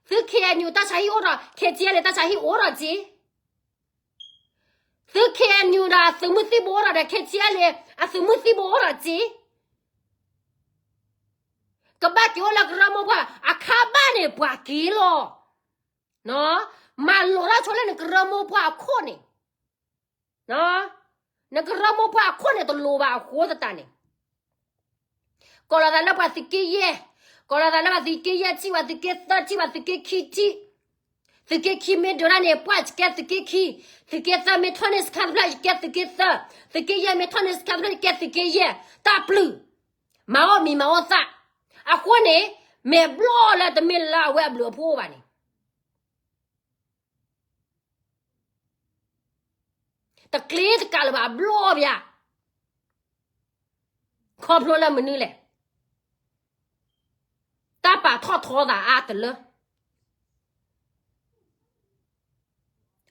သု K N U တၢ်ဆါဟံၣ်အိၣ်ဒီး K T L A တၢ်ဆါဟံၣ်အိၣ်ဒီးက့ၤ, သု K N U ဒီးအသုးမုၢ်သံၣ်ဘိအိၣ်ဒီး K T L A အသုးမုၢ်သံၣ်ဘိအိၣ်ဒီးက့ၤ, ကဘၣ်က့ၤအိၣ်လၢကရၢမိၢ်ပှၢ်အခါဘၣ်န့ၣ် ပှၤက့ၤလီၤ. မၤလိာ်တၢ်ဆိလၢနကရၢမိၢ်ပှၢ်အခိၣ်န့ၣ်, နကရၢမိၢ်ပှၢ်အခိၣ်န့ၣ်တလိၤဘၣ်အဃိသတးန့ၣ်, ကိးလီၤသးလၢပှၤသုးက့ယဲၢ်, ကိးလီၤသးလၢပှၤသုးက့ယဲၢ် ထံၣ်ပှၤသုးက့သၢ ထံၣ်ပှၤသုးက့ခံထံၣ်, သုးက့ခံမ့ၢ်ဒိးတၢ်န့ၣ် ပှၢ်ကဲသုးက့ခံ, သုးက့သၢမ့ၢ်ထီၣ်န့ၢ်စခါတဖျၢၣ် ကဲသုးက့သၢ, သုးက့ယဲၢ်မ့ၢ်ထီၣ်န့ၢ်စခါတဖျၢၣ် ကဲသုးက့ယဲၢ်, တၢ်ပျုၢ်, မၤအီၣ်မံၤမၤအီၣ်သၣ်, အဃိန့ၣ်, မ့ၢ်ဘျီၣ်လၢတမ့ၢ်လၢအဝဲအဘျုးအဖှိၣ်ဘၣ်န့ၣ် တကျ့တကးလၢၤဘၣ်အဘျီၣ်ဘၣ်, ခီဖျိလၢမနုၤလဲၣ်, တၢ်ပာ်ထီၣ်ထီသးအါတလၢ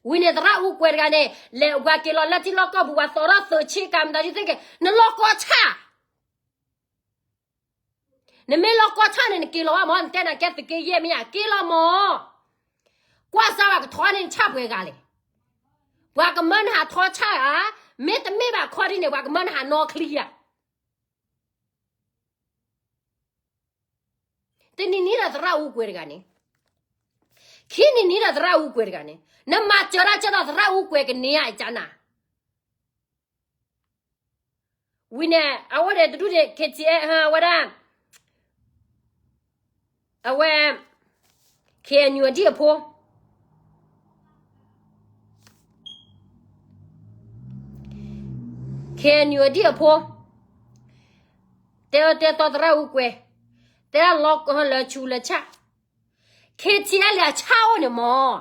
ဝံၤန့ၣ်သရၣ်အူကွဲၤတဂၤန့ၣ် လဲၤဝဲက့ၤလီၤလၢထံလီၢ်ကီၢ်ပူၤ ပှၤသီထီၣ်သုးဆ့ကၤမတၤဒ်သ့ၣ်က့ၤ နလီၢ်ကီၢ်ဆၣ် နမ့ၢ်လီၢ်ကီၢ်ဆၣ်န့ၣ် နက့ၤလီၤဘၣ်မၢ်, နတဲနၤကဲသုးက့ယဲၢ်မ့ၢ်ဧါ, က့ၤလီၤမၢ်. ကွၢ်စၢ်ဘၣ်ကထီန့ၣ် နဆၣ်ပှဲၤဂၤလဲၣ်. ပှၤကမၢနဟးထီဆၣ်ဧါ, မ့တမ့ၢ်ဘၣ်ခီဒ်န့ၣ် ပှၤကမၢနဟးနီချံဧါ. တနံၤနံၤဒီးသရၣ်အူကွဲၤတဂၤန့ၣ်, ခံနံၤနံၤဒီးသရၣ်အူကွဲၤတဂၤန့ၣ်, နမၤစၢၤတၢ်ကဲဒီးသရၣ်အူကွဲၤကန့ၢ်ဧါ ကနၤ ဝံၤန့ၣ် အဝဲဒၣ်တဒူၣ်န့ၣ် KTLA ဝဲဒၣ်, အဝဲ KNU အဒံၣ်အဖိ, KNU အဒံၣ်အဖိ, တဲအၢတဲသီသရၣ်အူကွဲၤ, တဲလီၤကီၢ်လၢဆူးလၢဆၣ်, KTLA အဆၣ်အိၣ်န့ၣ်မၢ်,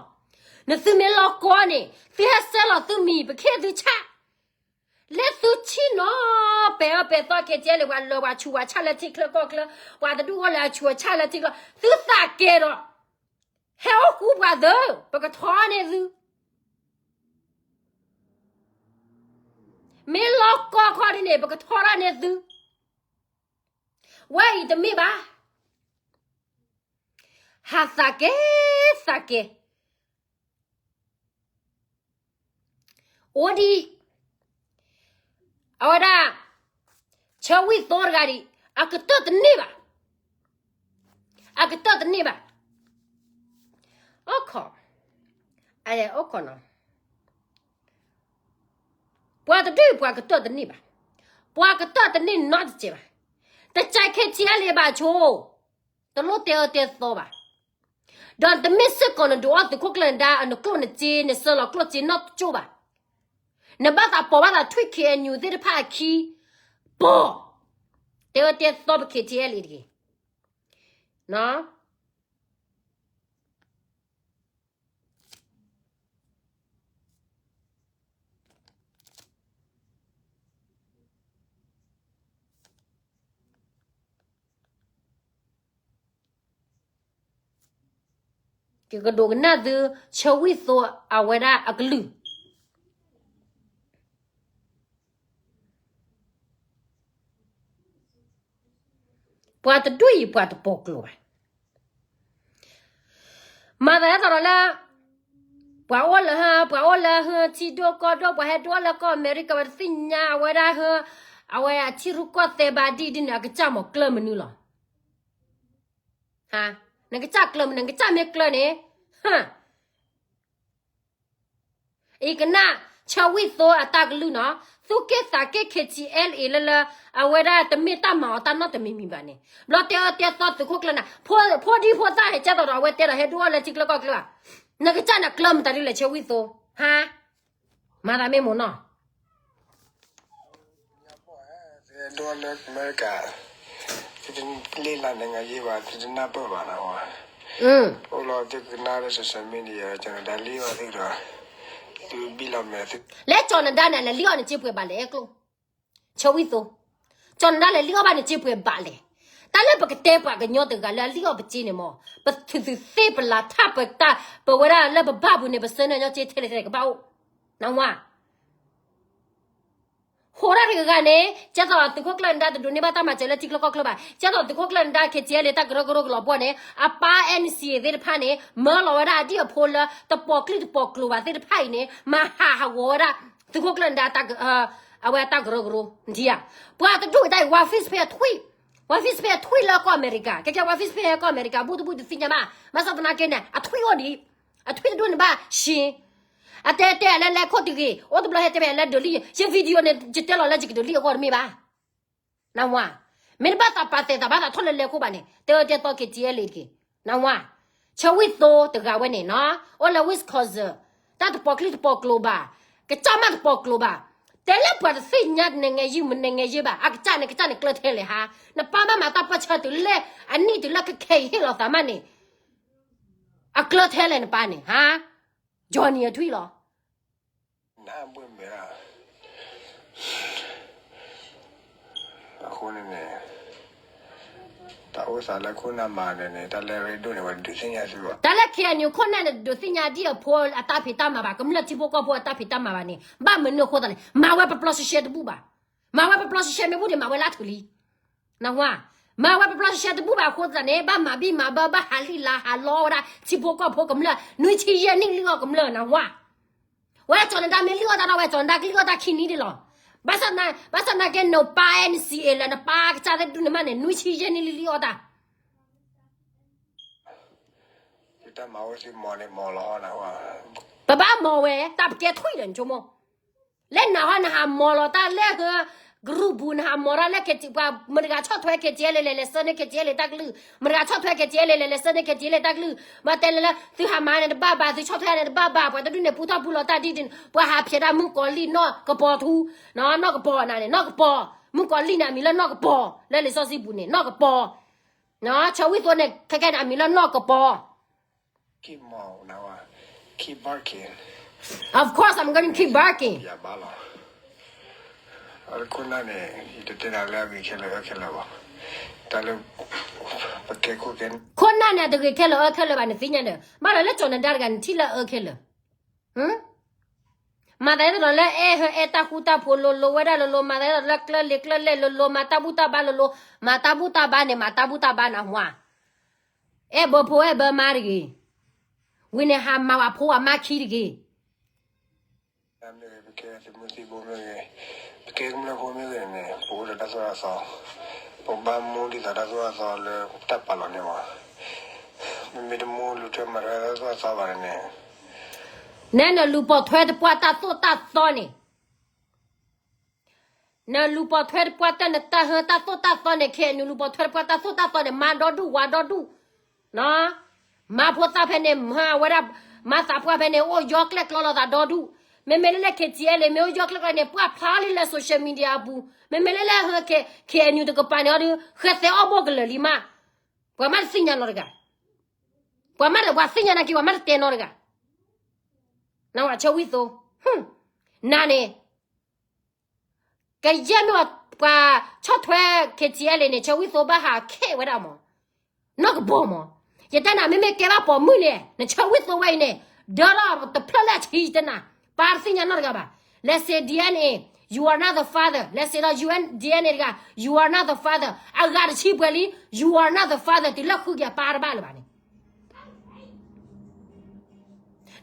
နသုမ့ၢ်လီၤကီၢ်န့ၣ် သုဟဲဆဲးလီၤသုမံၤ ပခ့သုဆၣ် လၢသုဆံၣ်နီၤ ပဲာ်အၢပဲာ်သီ KTLA ပှၤလၢပှၤဆူးပှၤဆၣ်လၢထံချၢကီၢ်ချၢ, ပှၤတဒူၣ်အီၤလၢအဆူးအဆၣ်လၢထံချၢ, သုသးကဲဒီး, ဟဲအိၣ်ဃူပှၤသၢ, ပကထီန့ၢ်သု, မ့ၢ်လီၤကီၢ်ခီဒ်န့ၣ် ပကထီထီၣ်န့ၢ်သု, ဝဲအံၤတမ့ၢ်ဘၣ်, ဟးသးကဲ, သးကဲ အိၣ်ဒံး, အဝဲဒၣ်, ဆၢဝံၣ်သိတဂၤဒံး, အကတၢၢ်တန့ၢ်ဘၣ်, အကတၢၢ်တန့ၢ်ဘၣ်, အိၣ်ခိး, အိၣ်ခိးနီၤ, ပှၤတဒူၣ်အံၤပှၤကတၢၢ်တန့ၢ်ဘၣ်, ပှၤကတၢၢ်တန့ၢ်နီတစဲးဘၣ်, တကဲ KTLA ဘၣ်ဆိ, တလိၣ်တဲအၢတဲသီဘၣ်, ဒီးတမ့ၢ်စ့ၢ်ကီးနဒုးအီၣ်သုးခိၣ်ကျၢၢ်နဒါ နကျိၣ်နစ့ နဆၢလီၤကျိၣ်စ့နီတကၠိၢ်ဘၣ်, နဘၣ်သးပိာ်ဘၣ်သးထွံၣ် KNU သ့ၣ်တဖၣ်အခံ, ပိာ်, တဲအၢတဲသီပ KTLA တဂ့ၤ ကကဒိးကနၣ်သု ဆၢဝံၣ်သိအဝဲဒၣ်အကလုၢ်, ပှၤတဒူၣ်အံၤပှၤတပိာ်ကျိၤဘၣ်, မၤသးဒ်သိးဒီးလၢ, ပှၤအိၣ်လၢဟ, ပှၤအိၣ်လၢဟ, ထံဒိၣ်ကီၢ်ဒိၣ် ပှၤဟဲဒိၣ်လၢကီၢ်အမဲရကၤ ပှၤတသ့ၣ်ညါအဝဲဒၣ်ဟ, အဝဲအထံရူၢ်ကီၢ်သဲးဘၣ်ဒ်ဒ်န့ၣ် အကစၢ်မ့ၢ်ကျၢၢ်မနုၤလီၤ. နကစၢ်ကျၢၢ်မနုၤ နကစၢ်မ့ၢ်ကျၢၢ်န့ၣ်, အံၤကနၣ်, ဆၢဝံၣ်သိအတၢ်ကလုၢ်နီၤ, သူၣ်က့ၣ်သးက့ၣ် KTLA လၢလၢ, အဝဲဒၣ်တမ့ၢ်တၢ်မၤအီၤတၢ်နီတမံၤမံၤဘၣ်န့ၣ်, ဘျီတဲအၢတဲသီသုးခိၣ်ကျၢၢ်နၤ, ဖိဒံဖိသၣ်ဟဲကဲသိးဒီးအဝဲတဲဒီးဟဲဒိၣ်အီၣ်လၢထံကျၢၢ်ကီၢ်ကျၢၢ်ဧါ, နကစၢ်န့ၣ်ကျၢၢ်မတၤဒ်လဲၣ် ဆၢဝံၣ်သိ, ဟါ, မၤသးမ့ၢ်မိၢ်နီၤ ဒိၣ်လၢအမဲရကၤ, သုတလ့ၣ်လၢနငါယ့ဘၣ် သုတနၢ်ပၢၢ်ဘၣ်နီၤ, အိၣ်လီၤသုကနၣ်လၢ social media ကၠီၤနဒါလံအီၤသုဒီး, သုဘံၣ်လီၤမဲာ်သု, လၢကၠီၤနဒါန့ၣ် လဲၤလံအီၤနစ့ပှဲၤဘၣ်လဲၣ်ကျိၣ်, ဆၢဝံၣ်သိ, ကၠီၤနဒါလဲၤလံၣ်အီၣ်ဘၣ်နစ့ပှဲၤဘးလဲၣ်. တၢ်လၢပကတဲပှၤကညီတဂၤလၢအလံၣ်အီၣ်ပစ့န့ၣ်မ့ၢ် ပထုးသုးသ့ၣ်ပလၤထၢၣ်ပတၢ် ပဝဲဒၣ်လၢပဘၣ်ပူၤန့ၣ် ပဆၢန့ၢ်ညီစ့ထဲလဲၣ်ထဲလဲၣ်ကဘၣ်အိၣ်, နၢ်ဟူဧါ. ဟူးဒၣ်တဂၤဂၤန့ၣ် ကဲသိးသုးခိၣ်ကျၢၢ်နဒါတဒိးန့ၢ်ဘၣ်တၢ်မၤစၢၤလၢထံချၢကီၢ်ချၢဘၣ်. ကဲသိးသုးခိၣ်ကျၢၢ်နဒါ KTLA တၢ်ကရၢကရိကလီၤပှီၢ်န့ၣ် အပၢ် NCA သ့ၣ်တဖၣ်န့ၣ် မၢလီၤဝဲဒၣ်အဒံၣ်အဖိလၢတပိာ်ကျံၣ်တပိာ်ကျိၤဘၣ်သ့ၣ်တဖၣ်အံၤန့ၣ် မၤဟးဟးဂီၤဝဲဒၣ် သုးခိၣ်ကျၢၢ်နဒါ အဝဲတၢ်ကရၢကရိ နထံၣ်ဧါ. ပှၤတဒူၣ်အတၢ်အံၤ ဝါ Facebook အထွံၣ်, ဝါ Facebook အထွံၣ်လၢကီၢ်အမဲရကၤ, ကဲကဲ ဝါ Facebook ကီၢ်အမဲရကၤ ဘူၣ်တဘူၣ်တသ့ၣ်ညါဘၣ်, ဘၣ်ဆၣ်သနာ်က့န့ၣ် အထွံၣ်အိၣ်ဒံး, အထွံၣ်တဒူၣ်န့ၣ်ဘၣ်ရှ့ အတဲတဲလၢလဲၤခိၣ်တဂ့ၤ, အိၣ်တဘျီဟဲတဲဖဲလၢဒိးလံၣ်, ယ video န့ၣ် ယတဲလီၤလၢယကဒိးလံၣ်အဂီၢ်တမ့ၢ်ဘၣ်. နၢ်ဟူဧါ. မ့ၢ်တဘၣ်သးပာ်သဲးသးဘၣ်သးထီၣ်လၢလဲၤခိၣ်ဘၣ်န့ၣ် တဲအၢတဲသီ KTLA တဂ့ၤ. နၢ်ဟူဧါ. ဆၢဝံၣ်သိတဂၤဝဲန့ၣ်နီၤ အိၣ်လၢ Wisconsin, တၢ်တပိာ်ကျံၣ်တပိာ်ကျိၤဘၣ်, ကစၢ်မးတပိာ်ကျိၤဘၣ်, တဲလၢပှၤတသ့ၣ်ညါနငဲယုၢ်မနငဲယုၢ်ဘၣ်, အကစၢ်န့ၣ် ကစၢ်န့ၣ်ကျၢၢ်ထဲလဲၣ်ဟါ, နပၢ်မ့ၢ်မၤတၢ်ပၢၢ်ဆၢတုၤလၢအနံၣ်တုၤလၢကခဲအံၤဟ့ၣ်လီၤသးမးန့ၣ် အကျၢၢ်ထဲလဲၣ်နပၢ်န့ၣ် ဟါ, Johnny အထွံၣ်လီၤ. နဘၣ်မ့ၢ်ဒၣ် အဃိန့ၣ်န့ၣ် တၢ်အိၣ်သးလၢခိၣ်နၢ်မၤန့ၣ်န့ၣ် တၢ်လၢအရ့ဒိၣ်န့ၣ် ဝဲဒုးသ့ၣ်ညါသုဘၣ်. တၢ်လၢ KNU ခိၣ်နၢ်န့ၣ် ဒုးသ့ၣ်ညါဒံၣ်အဖိအတၢ်ဖံးတၢ်မၤဘၣ်, ကမျၢၢ်ထံဖိကီၢ်ဖိအတၢ်ဖံးတၢ်မၤဘၣ်န့ၣ် ဘၣ်မနုၤအဃိသတးလဲၣ်, မၤဝဲပျီပျီရှဲရှဲတဘူၣ်ဘၣ်. မၤဝဲပျီပျီရှဲရှဲမ့ၢ်ဘူၣ်န့ၣ် မၤဝဲလၢထူလံ. နၢ်ဟူဧါ. မၤဝဲပျီပျီရှဲရှဲတဘူၣ်ဘၣ်အဃိသတးန့ၣ် ဘၣ်မၤဘံၣ်မၤဘၢ ဘၣ်ဟးလံၣ်လါဟးလီဝဲဒၣ် ထံဖိကီၢ်ဖိကမျၢၢ် နွံဆံယဲၢ်နံၣ်လံၣ်အီၣ်ကမျၢၢ် နၢ်ဟူဧါ. ဝဲကၠီၤနဒါမ့ၢ်လံၣ်အီၣ်တၢ်ဒီး ဝဲကၠီၤနဒါကလံၣ်အီၣ်တၢ်ခံနံၣ်ဒ်လီၤ. ဘၣ်ဆၣ်သနာ်က့ နပၢ် NCA လၢနပၢ်ကစၢ်သ့ၣ်တဒူၣ်န့ၣ်မးန့ၣ် နွံဆံယဲၢ်နံၣ်လံလံၣ်အီၣ်တၢ် တၢ်မၤအိၣ်သ့ၣ်မီၤန့ၣ်မီၤလီၤနၢ်ဟူဧါ. ပဘၣ်မီၤဝဲ တၢ်ပကဲထွံၣ်ဒီးနဆိကမိၣ် လၢနၢ်ဟူဧါ နဟးမီၤလီၤတၢ်လၢဟၢ group ပူၤ နဟးမီၤတၢ်လၢ ပှၤမတၤတဂၤဆီၣ်ထွဲ KTLA လဲၤလဲၤဆှၢန့ၢ် KTLA တၢ်ကလုၢ်, မတၤတဂၤဆီၣ်ထွဲ KTLA လဲၤလဲၤဆှၢန့ၢ် KTLA တၢ်ကလုၢ်, မ့ၢ်တဲလၢလၢ သုဟးမၤန့ၣ်တဘၣ်ဘၣ်, သုဆီၣ်ထွဲန့ၣ်တဘၣ်ဘၣ်, ပှၤတဒူၣ်န့ၣ်ပူထီၣ်ပူလီၤတၢ်ဒ်န့ၣ်, ပှၤဟးဖျဲးဒၣ်မုၣ်ကီၤလံၢ်နီၢ်ကပီၤထူ, နီၢ်ကပီၤနၤန့ၣ် နီၢ်ကပီၤ, မုၣ်ကီၤလံၢ်န့ၣ် အမံၤလၢနီၢ်ကပီၤ, လၢလံာ်စီဆှံပူၤန့ၣ် နီၢ်ကပီၤ ဆၢဝံၣ်သိန့ၣ် ခဲခဲန့ၣ် အမံၤလၢနီၢ်ကပီၤ. Keep on, keep barking. Of course, I'm gonna keep barking. ယဘၣ်လီၤ. အခိၣ်နၢ်န့ၣ် ယတတဲနၤလၢအဂ့ၤခဲလၢာ်အၢခဲလၢာ်ဘၣ်. တၢ်လၢ ပကဲခိၣ်ကဲ ခိၣ်နၢ်န့ၣ် အတဂ့ၤခဲလၢာ်အၢခဲလၢာ်ဘၣ် နသ့ၣ်ညါဒီး ဘၣ်လီၤလၢကၠီၤနဒါတဂၤ နထံၣ်လၢအၢခဲလၢာ် မၤသးဒ်သိးလၢအဲၣ်ဟၢအဲၣ်တၢ်ဃူတၢ်ဖိးလိၤလိၤဝဲဒၣ်လိၤလိၤ မၤသးဒ်သိးလၢကျၢၢ်လံၤကျၢၢ်လဲၢ်လိၤလိၤ မၤတၢ်ဘူၣ်တၢ်ဘါလိၤလိၤ မၤတၢ်ဘူၣ်တၢ်ဘါန့ၣ် မၤတၢ်ဘူၣ်တၢ်ဘါနၢ်ဟူဧါ. အဲၣ်ဘၢဖိအဲၣ်ဘၢမါတဂ့ၤ. ဝံၤန့ၣ်ဟးမၤဝဲဖိဝဲမါခံတဂ့ၤ. မ့ၢ်ဂ့ၤ ပကဲသုးမုၢ်သံၣ်ဘိမ့ၢ်ဂ့ၤ ပကဲကမျၢၢ်ဖိမ့ၢ်ဂ့ၤန့ၣ် ပအိၣ်ဒီးတၢ်သိၣ်တၢ်သီ, ပဘၣ်မူဒ်သိးတၢ်သိၣ်တၢ်သီလၢတၢ်ပာ်လီၤန့ၣ်မး, မ့မ့ၢ်တမူလူၤထွဲမၤထွဲတၢ်သိၣ်တၢ်သီဘၣ်န့ၣ်န့ၣ် နဲနလူၤပိာ်ထွဲတပှၢ်တၢ်သိၣ်တၢ်သီန့ၣ် နလူၤပိာ်ထွဲတပှၢ်တၢ်နတၢ်ဟၢတၢ်သိၣ်တၢ်သီန့ၣ် ခဲအံၤနလူၤပိာ်ထွဲတပှၢ်တၢ်သိၣ်တၢ်သီန့ၣ် မါဒီဒူၣ်ဝၤဒီဒူၣ်, မါဖိသၣ်ဖဲန့ၣ် မၤဝဲဒၣ်, မါသးပှၢ်ဖဲန့ၣ် အိၣ်ယီၤကျဲၣ်ကျီလိာ်သးဒီဒူၣ်, မ့မ့ၢ်လၢလၢ KTLA မ့ၢ်အိၣ်ယီၤကျဲၣ်ကျီန့ၣ် ပှၢ်ဖျါလံလၢ social media အပူၤ, မ့မ့ၢ်လၢလၢဟၢ KNU တကပၤန့ၣ်အီၤဒီး ဃဲသဲအီၣ်ဘိၣ်ကလၢာ်လံမး, ပှၤမးတသ့ၣ်ညါနီတဂၤ, ပှၤမးတပှၤသ့ၣ်ညါနာ်က့ ပှၤမးတတဲနီတဂၤ, နဝဲဆၢဝံၣ်သိ, နၤန့ၣ် ကယဲၢ်မ့ၢ်ပှၤဆီၣ်ထွဲ KTLA န့ၣ် ဆၢဝံၣ်သိဘၣ်ဟးခဲဝဲဒၣ်မး, နီၢ်ကပီၤမး, ယတဲနၤ မ့မ့ၢ်ကဲဘၣ်ပိာ်မုၣ်န့ၣ် နဆၢဝံၣ်သိဝဲအံၤန့ၣ် ဒၢထီၣ်တဖျၢၣ်လၢအဆံယတဲနၤ, ပၢ်တသ့ၣ်ညါနီတဂၤဘၣ်, လဲၤစ့ DNA, you are not the father, လဲၤစ့ဒီး UN DNA တဂၤ, you are not the father, အဂၤတဆံပှဲၤလံ, you are not the father, တုၤလၢဃုက့ၤအပၢ်တဘၣ်လၢၤဘၣ်န့ၣ်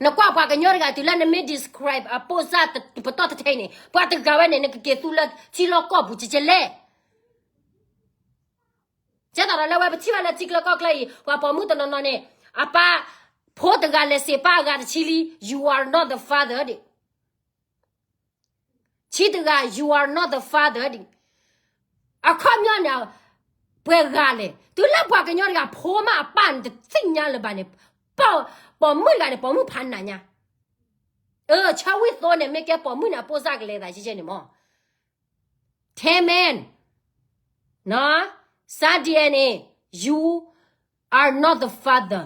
နကွၢ်ပှၤကညီတဂၤ တုၤလၢနမ့ၢ် describe အပိၢ်စၢ်ပတီၢ်တထဲအံၤန့ၣ် ပှၤတဂၤဝဲန့ၣ် နကက့ၤသူလၢထံလီၢ်ကီၢ်ပူၤကကလဲၣ်. ကဲသိးဒီးလၢဝဲပထံၣ်ဘၣ်လၢထံချၢကီၢ်ချၢအံၤ ပှၤပိာ်မုၣ်တနီၤနီၤန့ၣ် အပၢ်ဖိတဂၤလဲၤစ့ပၢ်အဂၤတဆံလံ you are not the father ဒံး ဆံတဂၤ you are not the father ဒံး, အခီပညီန့ၣ် ပှဲၤဂၤလဲၣ်, တုၤလၢပှၤကညီတဂၤ ဖိမးအပၢ်န့ၣ် တသ့ၣ်ညါလၢၤဘၣ်န့ၣ်, ပိာ်မုၣ်တဂၤန့ၣ် ပိာ်မုၣ်ဖးနးညါ, အ ဆၢဝံၣ်သိန့ၣ် မ့ၢ်ကဲပိာ်မုၣ်န့ၣ် အပိၢ်စၢ်ကလဲၤသးကဲကဲန့ၣ်မး, Taman, စး DNA, you are not the father.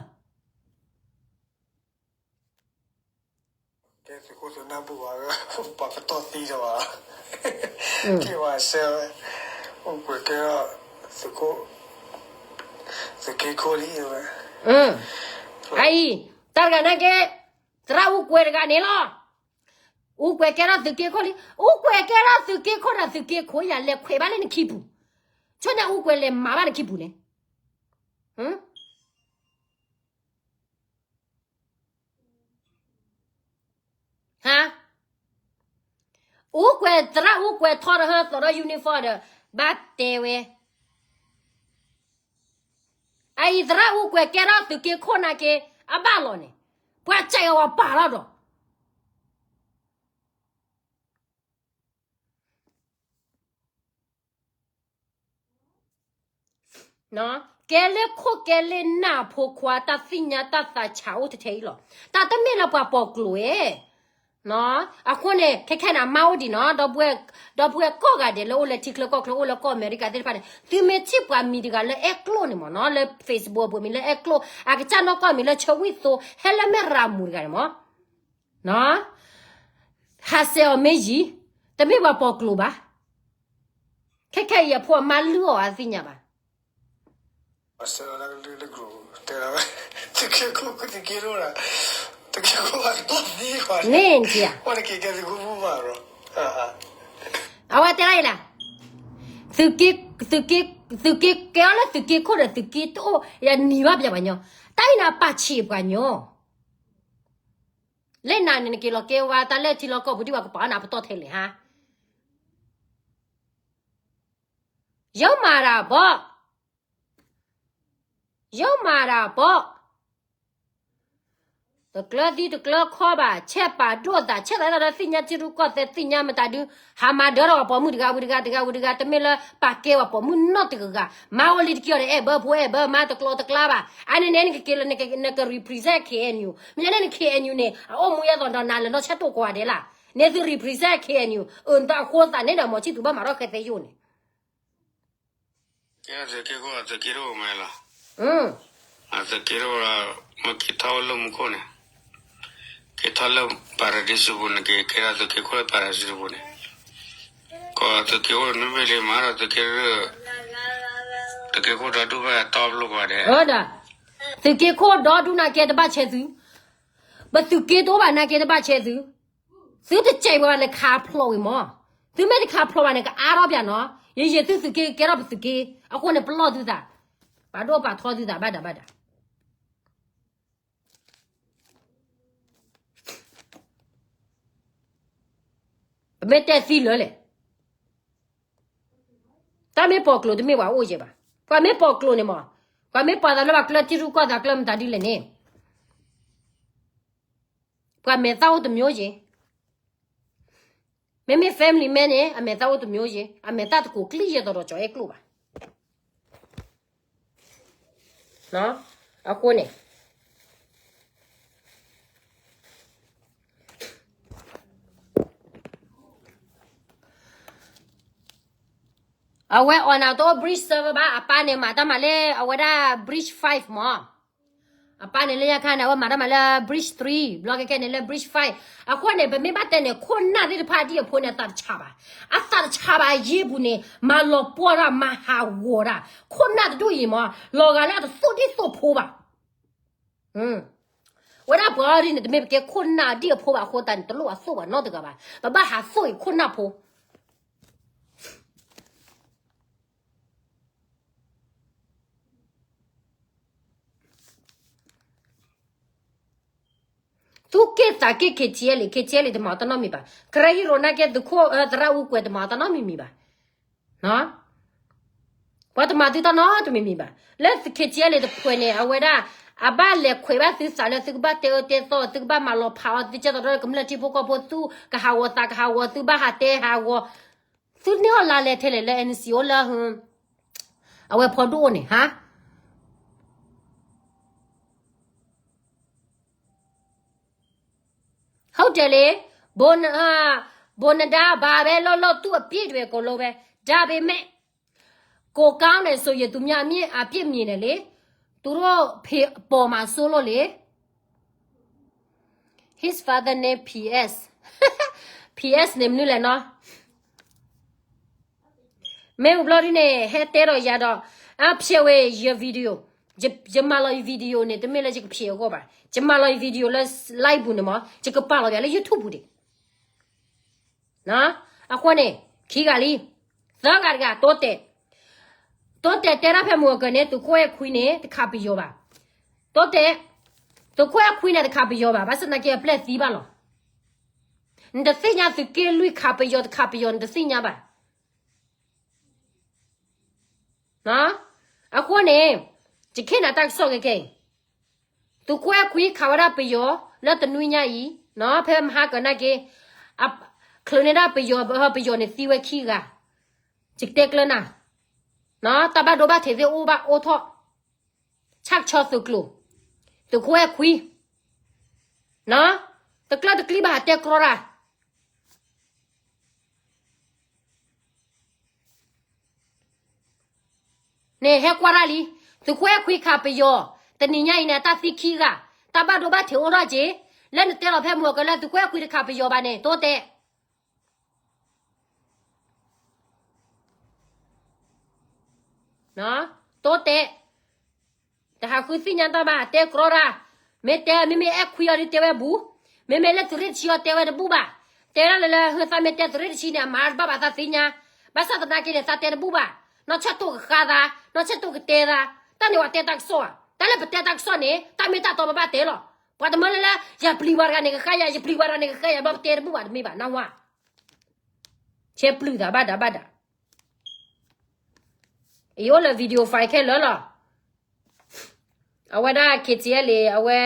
ကဲသုးခိၣ်သုးနၢ်ဘူၣ်ဝဲ ပှၤပတီၢ်သံလီၤဝဲ, က့ၤဝဲဆၢဝဲ, ကွဲးကဲ သုးခိၣ် သုးက့ခိၣ်လံဝဲ, အအံၤ တၢ်တဂၤနာ်က့ သရၣ်အူကွဲးတဂၤန့ၣ်လီၤ. အူကွဲးကဲထီၣ်သုးက့ခိၣ်လံ, အူကွဲးကဲထီၣ်သုးက့ခိၣ်ဒီး သုးက့ခိၣ်ယၤလဲၤခွဲးဘၣ်လၢနခံပူၤ, ဆိန့ၣ်အူကွဲးလဲၤမၤဘၣ်နခံပူၤန့ၣ်, ဟါ, အူကွဲးသရၣ်အူကွဲးထီၣ်ဒီးဟၢသီးဒီး uniform ဒီး ဘၣ်တဲဝဲ, အအံၤသရၣ်အူကွဲးကဲထီၣ်သုးက့ခိၣ်နာ်က့ အဘၣ်လီၤန့ၣ်, ပှၤစဲးအီၤပာ်လီၤဒီး ကဲလၢခိၣ်ကဲလၢနၢ်ဖိခွါ တၢ်သ့ၣ်ညါတၢ်သးဆးအိၣ်ထဲထဲအံၤလီၤ. တၢ်တမ့ၢ်လၢပှၤပိာ်ကျိၤဧါ. အဃိန့ၣ် ခဲခဲန့ၣ် အမါအိၣ်ဒံးနီၤ, ဒီပုၢ်ဝဲၢ်ကိးဂၤဒဲးလၢအိၣ်လၢထံချၢကီၢ်ချၢ အိၣ်လၢကီၢ်အမဲရကၤသ့ၣ်တဖၣ်န့ၣ် သုမ့ၢ်ထံၣ်ပှၤမံၤတဂၤလၢအဲၣ်ကျိၣ်န့ၣ်မ့ၢ်နီၤ, လၢ Facebook အပူၤမံၤလၢအဲၣ်ကျိၣ်, အကစၢ်နီၢ်ကီၢ်မံၤလၢဆၢဝံၣ်သိ ဟဲလၢမဲၢ်ရၤမူးတဂၤန့ၣ်မ့ၢ် ဟးဆှဲးအီၤမ့ၢ်ယံၤ, တမ့ၢ်ပှၤပိာ်ကျိၤဘၣ်. ခဲခဲအံၤအဖိအမါလုၢ်အီၤအသ့ၣ်ညါဘၣ်. မ့ၢ်ဧါ, အဝဲတဲဒ်အံၤလၢ သုးက့ သုးက့ သုးက့ကဲအီၤလၢသုးက့ခိၣ်ဒီးသုးက့တအိၣ် ယနံၤဘၣ်ပှၤညီ, တၢ်အံၤန့ၣ်ပာ်ဆံးပှၤညီ လၢနၤန့ၣ် နက့ၤလီၤကဲဝဲတၢ်လၢထံလီၢ်ကီၢ်ပူၤဒ်ပှၤကပာ်အီၣ်နၤပတီၢ်ထဲလဲၣ်ဟါ, ယမၤတၢ်ဘီၣ်, ယမၤတၢ်ဘီၣ်, တကျၢၤသံတကျၢၤခီဘၣ်, ဆဲးပာ်ဒိၣ်သး ဆဲးသးဒီးသ့ၣ်ညါထံရူၢ်ကီၢ်သဲး သ့ၣ်ညါမတၤဒု, ဟးမၤဒၢထီၣ်ပှၤပိာ်မုၣ်တဂၤဝံၤတဂၤ တဂၤဝံၤတဂၤ တမ့ၢ်လၢပာ်ကဲပှၤပိာ်မုၣ်နီတဂၤဂၤ, မါအိၣ်လံတက့ၢ်အီၤဒီး အဲၣ်ဘၢဖိအဲၣ်ဘၢ မါတကျိၤတကျါဘၣ်, အါန့ၣ်န့ၣ် နကက့ၤလၢနက represent KNU, မ့ၢ်ညါန့ၣ်န KNU န့ၣ် အအိၣ်မူယဲသိးဒီးနၤလၢ နီၢ်ဆဲးတိၢ်ကွၢ်ဒဲးလၢ်, န့ၣ်သု represent KNU, အၢ နတၢ်အဃိသးန့ၣ်ဒီး မီၤဆံၣ်သူၣ်ဘၣ်မၤထီၣ်ဃဲသဲယိၣ်န့ၣ် ကဲသုးက့ခိၣ် သုးက့တအိၣ်မးလီၤ, သုးက့တအိၣ်လီၤ, မ့ၢ်က့ၤထီၣ်ဝဲလၢမူခိၣ်န့ၣ်, က့ၤထီၣ်လၢ paradise ပူၤန့ၣ် က့ၤကဲထီၣ်သုးက့ခိၣ်လၢ paradise ပူၤန့ၣ်, ကီးသုးက့အိၣ်နမ့ၢ်လံမၤဒီး သုးက့ သုးက့ခိၣ်ဒီဒူၣ်ဘၣ်တီပလိာ်ကွၢ်ဒဲး, သုးက့ခိၣ်ဒီဒူၣ်နာ်က့တဘၣ်ဆဲးသု, ပသုးက့တအိၣ်ဘၣ်နာ်က့တဘၣ်ဆဲးသု, သုတစဲးဝဲဘၣ်လၢခးဖျိးဝံၤမး, သုမ့ၢ်တခးဖျိးဘၣ်န့ၣ် ကအါထီၣ်ပၠးနီၤ, ယယံာ်သုသုးက့ကဲထီၣ်ပသုးက့, အဃိန့ၣ်ပလီၢ်သုသး, ပာ်ဒိၣ်ပာ်ထီသုသးဘၣ်ဒၣ်ဘၣ်ဒၣ် ပမ့ၢ်တဲသံလၢာ်လဲၣ်, တၢ်မ့ၢ်ပိာ်ကျိၤတမ့ၢ်ပှၤအိၣ်ယဲၢ်ဘၣ်, ပှၤမ့ၢ်ပိာ်ကျိၤန့ၣ်မး, ပှၤမ့ၢ်ပာ်သးလၢပှၤကျၢၢ်ထံရူၢ်ကီၢ်သဲးကျၢၢ်မတၤဒ်လဲၣ်န့ၣ်, ပှၤမဲာ်သၣ်အိၣ်တမျိုးယဲၢ်, မ့မ့ၢ် family man န့ၣ် အမဲာ်သၣ်အိၣ်တမျိုးယဲၢ်, အမဲာ်သၣ်တကိးကျံၣ်ယဲၢ်သိးဒီးကၠီၤအဲၣ်ကျိၣ်ဘၣ် အဃိန့ၣ် အဝဲအီၤန့ၣ်တအိၣ် bridge seven ဘၣ်, အပၢ်န့ၣ်မၤတၢ်မၤလၢအဝဲဒၣ် bridge five မး, အပၢ်န့ၣ်လၢညါခါန့ၣ် အဝဲမၤတၢ်မၤလၢ bridge three, ဘျီခဲခဲန့ၣ်လၢ bridge five, အဃိန့ၣ် ပမ့ၢ်ဘၣ်တဲန့ၣ် ခိၣ်နၢ်သ့ၣ်တဖၣ်ဒ်အဖိန့ၣ် အသးတဆးဘၣ်, အသးတဆးဘၣ်အယ့ၢ်ပူၤန့ၣ် မၤလီၤပှီၢ်တၢ် မၤဟးဂီၤတၢ်, ခိၣ်နၢ်တဒူၣ်အံၤမး လီၤဂာ်လၢအတသိၣ်ဒ်သိၣ်ဖိဘၣ် ဝဲဒၣ်ပှၤအံၤန့ၣ် တမ့ၢ်ပကဲခိၣ်နၢ်ဒ်အဖိဘၣ်အဃိသတးန့ၣ် တလိၣ်အသိၣ်ဘၣ်နီတဂၤဘၣ်, ပဘၣ်ဟးသိၣ်အံၤခိၣ်နၢ်ဖိ သူၣ်က့ၣ်သးက့ၣ် KTLA, KTLA တမၤအီၤတၢ်နီတမံၤဘၣ်, ကရၢဟံၣ်ရိးနာ်က့ သုးခိၣ်သရၣ်အူကွဲးတမၤအီၤတၢ်နီတမံၤမံၤဘၣ် ပှၤတမၤသုတၢ်နီတမံၤမံၤဘၣ်. လၢ KTLA တဖုန့ၣ် အဝဲဒၣ် အဘၣ်လဲၤခွဲးဘၣ်သုသးလၢသုကဘၣ်တဲအၢတဲသီ သုကဘၣ်မၤလီၤဖးအီၤ သုကဲသိးဒီးကမျၢၢ်ထံဖိကီၢ်ဖိ သုကဟးဂီၤသးကဟးဂီၤ သုဘၣ်ဟးတဲဟးဂီၤ သုန့ၢ်အီၤလါလဲထဲလဲၣ်လၢ NC အိၣ်လၢ အဝဲဖီဒိၣ်န့ၣ် ဟါ ဟုတ်တယ်လေ, ဘိနဒါ ဘာပဲလုပ်လုပ် သူ့အပြစ်တွေအကုန်လုံးပဲ, ဒါပေမဲ့ ကိုကောင်းတယ်ဆိုရင် သူများအပြစ်မြင်တယ်လေ, သူတို့ဖေပေါ်မှာစိုးလို့လေ, his father name PS, PS န့ၣ်မနုၤလဲၣ်နီၤ မ့ၢ်အိၣ်ဘျီဒ်န့ၣ် ဟဲတဲဒီးယၤဒီး အဖျဲးဝဲယ video, ယမၤလီၤယ video န့ၣ် တမ့ၢ်လၢယကဖျဲးအဂီၢ်ဘၣ်. ယမၤလီၤယ video လၢ live ပူၤန့ၣ်မ့ၢ် ယကပာ်လီၤယၤလၢ YouTube ပူၤဒံး. အဃိန့ၣ် ခံဂၤလံ, သၢဂၤတဂၤ တိတဲာ်, တိတဲာ်တဲဒၣ်ဖဲမုၢ်အကၢၤန့ၣ် သုးခိၣ်အဲၣ်ခွံန့ၣ် တခးပယီၤဘၣ်. တိတဲာ်, သုးခိၣ်အဲၣ်ခွံန့ၣ် တခးပယီၤဘၣ်, ဘၣ်ဆၣ်သနာ်က့ အပျဲၢ်သံဘၣ်လီၤ. နတသ့ၣ်ညါသုးက့လွံၢ်ခးပယီၤ တခးပယီၤ နတသ့ၣ်ညါဘၣ်. အဃိန့ၣ် ယကဟ့ၣ်နၤတၢ်ကစီၣ်ခဲခဲအံၤ, သုးခိၣ်အဲၣ်ခွံခးဝဲဒၣ်ပယီၤ လၢတနွံညါအံၤ, ဖဲမဟါကၢၤနာ်က့, ချုးန့ၢ်ဒၣ်ပယီၤ, ပယီၤန့ၣ်သံဝဲခံဂၤ, ယကတဲကျၢၤနၤ, တၢ်ဘၣ်ဒိဘၣ်ထံးသ့ၣ်အိၣ်ဘၣ်အိၣ်ထီၣ်, ဆၣ်ကဆီသုးကျိၤ, သုးခိၣ်အဲၣ်ခွံ, တကျၢၤတကျံဘၣ် ဟးတဲကြီတၢ် န့ၣ် ဟဲကွၢ်တၢ်လံ, သုးခိၣ်အဲၣ်ခွံခးပယီၤ, တနံၤညါအံၤန့ၣ် တၢ်သံခံဂၤ, တၢ်ဘၣ်ဒိဘၣ်ထံးအိၣ်ထီၣ်က့ၤ, လၢနတဲလီၤဖဲမုၢ်အကၢၤလၢ သုးခိၣ်အဲၣ်ခွံတခးပယီၤဘၣ်န့ၣ် တိတဲာ် တိတဲာ်, တဟးဃုသ့ၣ်ညါတၢ်ဘၣ် တဲကြီတၢ်, မ့ၢ်တဲ မ့မ့ၢ်အဲၣ်ခွံအီၤဒ်တဲဝဲဘူး, မ့မ့ၢ်လၢသုးရ့ၣ်တဆံအီၤတဲဝဲတဘူၣ်ဘၣ်, တဲဒၣ်လၢလၢ ဟၢသးမ့ၢ်တဲသုးရ့ၣ်တဆံန့ၣ် အမၤတဘၣ်ဘၣ်သးသ့ၣ်ညါ, ဘၣ်ဆၣ်သနာ်က့န့ၣ် သးတဲတဘူၣ်ဘၣ်, နီၢ်ဆၢၣ်တိၢ်ကဃါသး, နီၢ်ဆၢၣ်တိၢ်ကတဲသး, တၢ်န့ၣ်ပှၤတဲတၢ်ကစီၣ်ဧါ, တၢ်လၢပတဲတၢ်ကစီၣ်န့ၣ် တၢ်မ့ၢ်တၢ်တီပဘၣ်တဲလီၤ, ပှၤတမၢလၢလၢ ယပျံၤပှၤတဂၤန့ၣ်ကဃါယၤ, ယပျံၤပှၤတဂၤန့ၣ်ကဃါယၤ ဘျီပတဲတဘူၣ်ဘၣ်တမ့ၢ်ဘၣ် နၢ်ဟူဧါ, ဆဲးပျုၢ်သးဘၣ်ဒၣ်ဘၣ်ဒၣ် ယအိၣ်လၢ video file ခဲလၢာ်လီၤ, အဝဲဒၣ် KTLA အဝဲ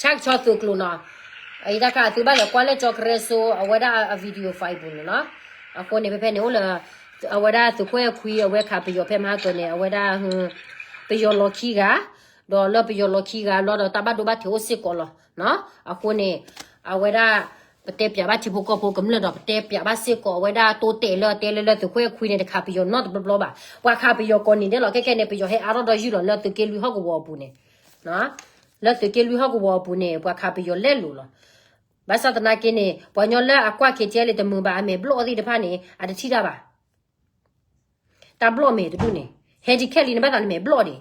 ဆၣ်ကဆီသုးကျိၤနီၤ, အံၤတၢ်ခါ သုဘၣ်လဲၤကွၢ်လၢကၠီကရၢစိ အဝဲဒၣ်အ video file ပူၤန့ၣ်နီၤ, အဃိန့ၣ် ဖဲဖဲန့ၣ်အိၣ်လၢ အဝဲဒၣ်သုးခိၣ်အဲၣ်ခွံ အဝဲခးပယီၤဖဲမဟါကၢၤန့ၣ် အဝဲဒၣ် ပယီၤလီၤခံဂၤ, ဒီးလၢပယီၤလီၤခံဂၤဘျီဒီး တၢ်ဘၣ်ဒိဘၣ်ထံးအိၣ်စ့ၢ်ကီးလီၤ, အဃိန့ၣ် အဝဲဒၣ် ပတဲပၠးဘၣ်ထံဖိကီၢ်ဖိကမျၢၢ်ဒီး ပတဲပၠးဘၣ်စ့ၢ်ကီး အဝဲဒၣ်တိတဲာ်လၢအတဲလၢလၢသုးခိၣ်အဲၣ်ခွံန့ၣ် တခးပယီၤနီတဘျီဘျီဘၣ်, ပှၤခးပယီၤကိးနံၤဒဲးလီၤ, ခဲခဲန့ၣ် ပယီၤဟဲအါထီၣ်ဒီးယုၢ်လီၤ လၢသုးက့လွံၢ်ဟီၣ်ကဝီၤအပူၤန့ၣ်, လၢသုးက့လွံၢ်ဟီၣ်ကဝီၤအပူၤန့ၣ် ပှၤခးပယီၤလဲလိာ်လီၤ, ဘၣ်ဆၣ်သနာ်က့န့ၣ် ပှၤကညီလၢအကွၢ် KTLA တမုာ်ဘၣ် အမဲာ်ဘျီၣ်သ့ၣ်တဖၣ်န့ၣ် အတထံၣ်တၢ်ဘၣ်, တၢ်ဘျီၣ်မဲာ်တဒူၣ်န့ၣ် ဟဲဒံးခဲလံ နဘၣ်သးနမဲာ်ဘျီၣ်ဒံး,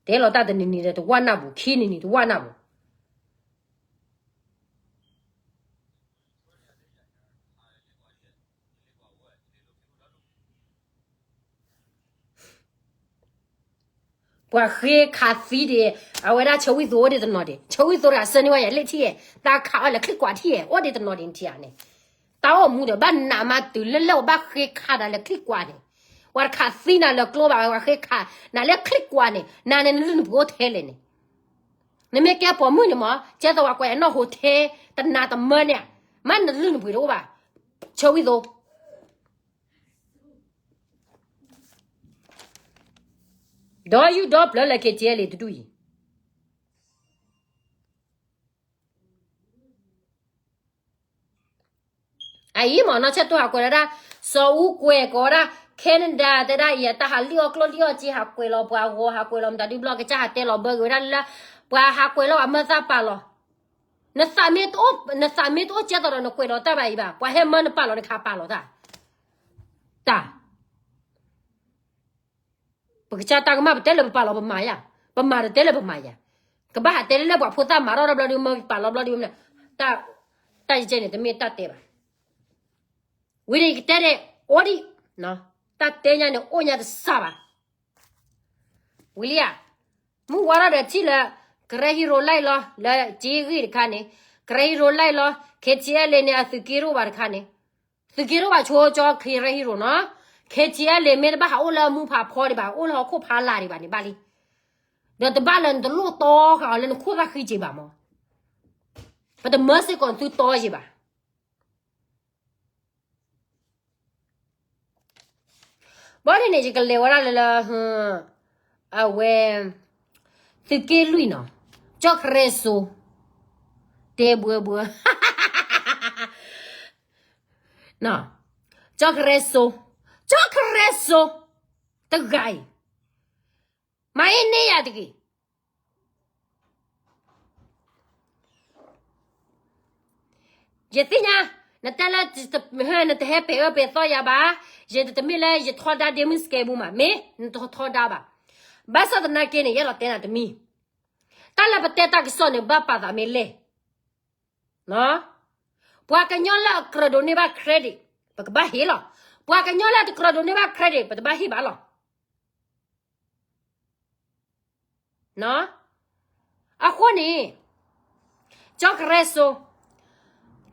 တဲလီၤတၢ်တနံၤနံၤဒီးတဝၢ်နၢ်ပူၤ, ခံနံၤနံၤတဝၢ်နၢ်ပူၤ ပှၤဃ့ခးသံဒံး, အဝဲဒၣ်ဆၢဝံၣ်သိအိၣ်ဒံးတနီၤဒံး, ဆၢဝံၣ်သိတဂၤဆၢန့ၢ်ဝဲယၤလၢထံၣ်ဧါ, တၢ်ခးအီၤလဲၤချံကွၢ်ထံၣ်ဧါ, အိၣ်ဒံးတနီၤဒံးနထံၣ်ဧါန့ၣ်, တၢ်အိၣ်မူဒီးဘၣ်နးမးတုၤလၢလၢပှၤဘၣ်ဃ့ခးနၤလဲၤချံကွၢ်န့ၣ်, ပှၤတခးသံနၤလၢကျိဘၣ်, ပှၤဃ့ခးနၤလဲၤချံကွၢ်န့ၣ်, နၤန့ၣ်နလုၢ်နပှ့ၤအိၣ်ထဲလဲၣ်န့ၣ်, နမ့ၢ်ကဲပိာ်မုၣ်န့ၣ်မး ကဲသဝးကွဲးအနီၢ်ဟိထဲ တနၤတမၢန့ၣ်, မ့ၢ်နလုၢ်နပှ့ၤတအိၣ်ဘၣ်, ဆၢဝံၣ်သိ ဒီးယူၢ်ဒီပျၢၤလၢ KTLA တဒူၣ်အံၤ, အအံၤမ့ၢ်နီၢ်ဆၢၣ်တိၢ်ဟးကွဲးလီၤဒၣ်, စီၤအူကွဲးကိးဝဲဒၣ် Canada တဲဒၣ်အံၤ တၢ်ဟးလံၣ်အီၣ်ကျိၣ်လံၣ်အီၣ်စ့ ဟးကွဲးလီၤပှၤဂီၤ ဟးကွဲးလီၤမတၤဒုဘျီ ကစၢ်ဟးတဲလီၤဘၢက့ၤဝဲဒၣ်လၢ ပှၤဟးကွဲးလီၤပှၤမၢသၣ်ပာ်လီၤ, နသးမ့ၢ်တအိၣ် နသးမ့ၢ်တအိၣ်ကဲသိးဒီးနကွဲးလီၤတၢ်ဘၣ်အံၤဘၣ်, ပှၤဟဲမၢနပာ်လီၤနခးပာ်လီၤတၢ်, တၢ် ပကစၢ်တၢ်ကမၣ် ပတဲလၢပပာ်လီၤပမၤယၤ, ပမၤဒီးတဲလၢပမၤယၤ, ကဘၣ်ဟးတဲလၢလၢပှၤဖိသၣ်မၤထီၣ်ဒီးဘျီဒုး မၢပာ်လီၤဘျီဒုး, တၢ်ယကဲန့ၣ် တမ့ၢ်တၢ်တဲဘၣ်, ဝံၤန့ၣ်ယကတဲန့ၣ် အိၣ်ဒံး, တၢ်တဲညါန့ၣ် အိၣ်ညါတစၢ်ဘၣ်, ဝံၤလံဧါ, မုၢ်ဝါထီၣ်ဒီးထံၣ်လၢ ကရၢ hero လဲၣ်လီၤ လၢက့ဂ့ၢ်တခါန့ၣ်, ကရၢ hero လဲၣ်လီၤ KTLA န့ၣ် အသုးက့တအိၣ်ဘၣ်တခါန့ၣ်, သုးက့တအိၣ်ဘၣ်ဆိကၠီ ကရၢ hero နီၤ, KTLA မ့ၢ်တဘၣ်ဟးအိၣ်လၢအမူဖးဖီဒံးဘၣ် အိၣ်လၢဟီၣ်ခိၣ်ဖးလာ်ဒံးဘၣ်န့ၣ်ဘၣ်လံ, ဒီးတဘၣ်လၢနတလိၣ်တီဃာ်အီၤလၢနခိၣ်သၣ်ဃံစ့ၢ်ဘၣ်မး, ပတမၢစ့ၢ်ကီးနသုတီယံာ်ဘၣ် ဘၣ်ဒ်န့ၣ် ယကလဲၤဝဲဒၣ်လၢလၢ အဝဲ သုးက့လွံၢ်နီၤ, ကၠီၣ်ခရဲစိ, တဲဘှၢဘှၢ, ကၠီၣ်ခရဲစိ, ကၠီၣ်ခရဲစိ, တဂၤအံၤ, မၤအ့န့ၢ်ယၤတဂ့ၤ ယသ့ၣ်ညါ, နတဲလၢ နတဟဲပဲာ်အၢပဲာ်သီယၤဘၣ်, ယတမ့ၢ်လၢယထီဒါဒ့မုၢ်စကဲပူၤမး, မ့ၢ်နတထီဒါဘၣ်. ဘၣ်ဆၣ်သနာ်က့န့ၣ် ယအဲၣ်ဒိးတဲနၤတမံၤ, တၢ်လၢပတဲတၢ်ကစီၣ်န့ၣ် ဘၣ်ပာ်သးမ့ၢ်လဲၣ်. ပှၤကညီလၢအကြၢးဒိးန့ၢ်ဘၣ် credit ပကဘၣ်ဟ့ၣ်လီၤ. ပှၤကညီလၢအတကြၢးဒိးန့ၢ်ဘၣ် credit ပတဘၣ်ဟ့ၣ်ဘၣ်လီၤ. အဃိန့ၣ် ကၠီကရဲစိ,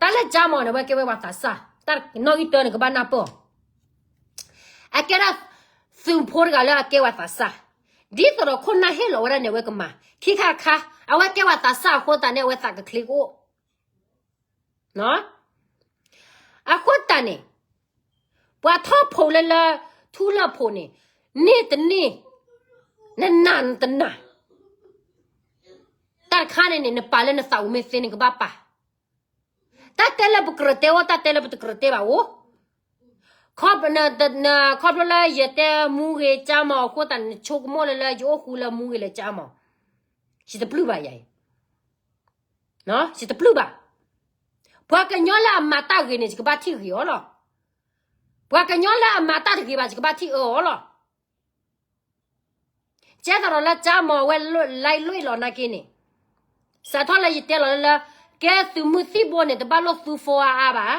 တၢ်လၢကၠါမီၤန့ၣ် အဝဲကဲဝဲပှၤသးစၢ်, တၢ်နီၣ်ဂံၢ်တၢန့ၣ် ကဘၣ်နၢ်ပၢၢ်အီၤ, အကဲဒၣ်သုးဖိတဂၤလၢအကဲဝဲသးစၢ်, ဒ်သိးဒီးခိၣ်နၢ်ဟ့ၣ်လီၤဝဲဒၣ်န့ၣ် အဝဲကမၤ ခံခါတခါ, အဝဲကဲဝဲသးစၢ်အဃိသတးန့ၣ် အဝဲသးကချ့ကအိၣ် အဃိသတးန့ၣ် ပှၤထီၣ်ဖိးလၢလၢ ထူလၢၢ်ဖိးန့ၣ်, န့ၢ်တန့ၢ်, နနာ်နတနာ်, တၢ်တခါန့ၣ်န့ၣ် နပာ်လၢနသးအိၣ်မ့ၢ်သ့န့ၣ် ကဘၣ်ပာ်. တၢ်တဲလၢပကြၢးတဲအိၣ်, တၢ်တဲလၢပတကြၢးတဲဘၣ်အိၣ်. ခီဖျိလၢယတဲမူဂ့ၤကၠါမီၤအဃိသတးန့ၣ် နဆိကမိၣ်လၢလၢယအိၣ်ဃူလၢမူဂ့ၤလၢကၠါမီၤ, ယတပျုၢ်ဘၣ်ယၤအံၤ ယတပျုၢ်ဘၣ်. ပှၤကညီလၢအမၤတၢ်ဂ့ၤန့ၣ် ယကဘၣ်ထံၣ်ဂ့ၤအီၤလီၤ. ပှၤကညီလၢအမၤတၢ်တဂ့ၤဘၣ် ယကဘၣ်ထံၣ်အၢအီၤလီၤ. ကဲသးဒီးလၢကၠါမီၤဝဲ လဲလွံၢ်လီၤနာ်က့န့ၣ်, စးထီၣ်လၢယတဲလီၤလၢလၢ ကဲသုးမုၢ်သံၣ်ဘိန့ၣ် တဘၣ်လိၣ်သူဖိအါအါဘၣ်.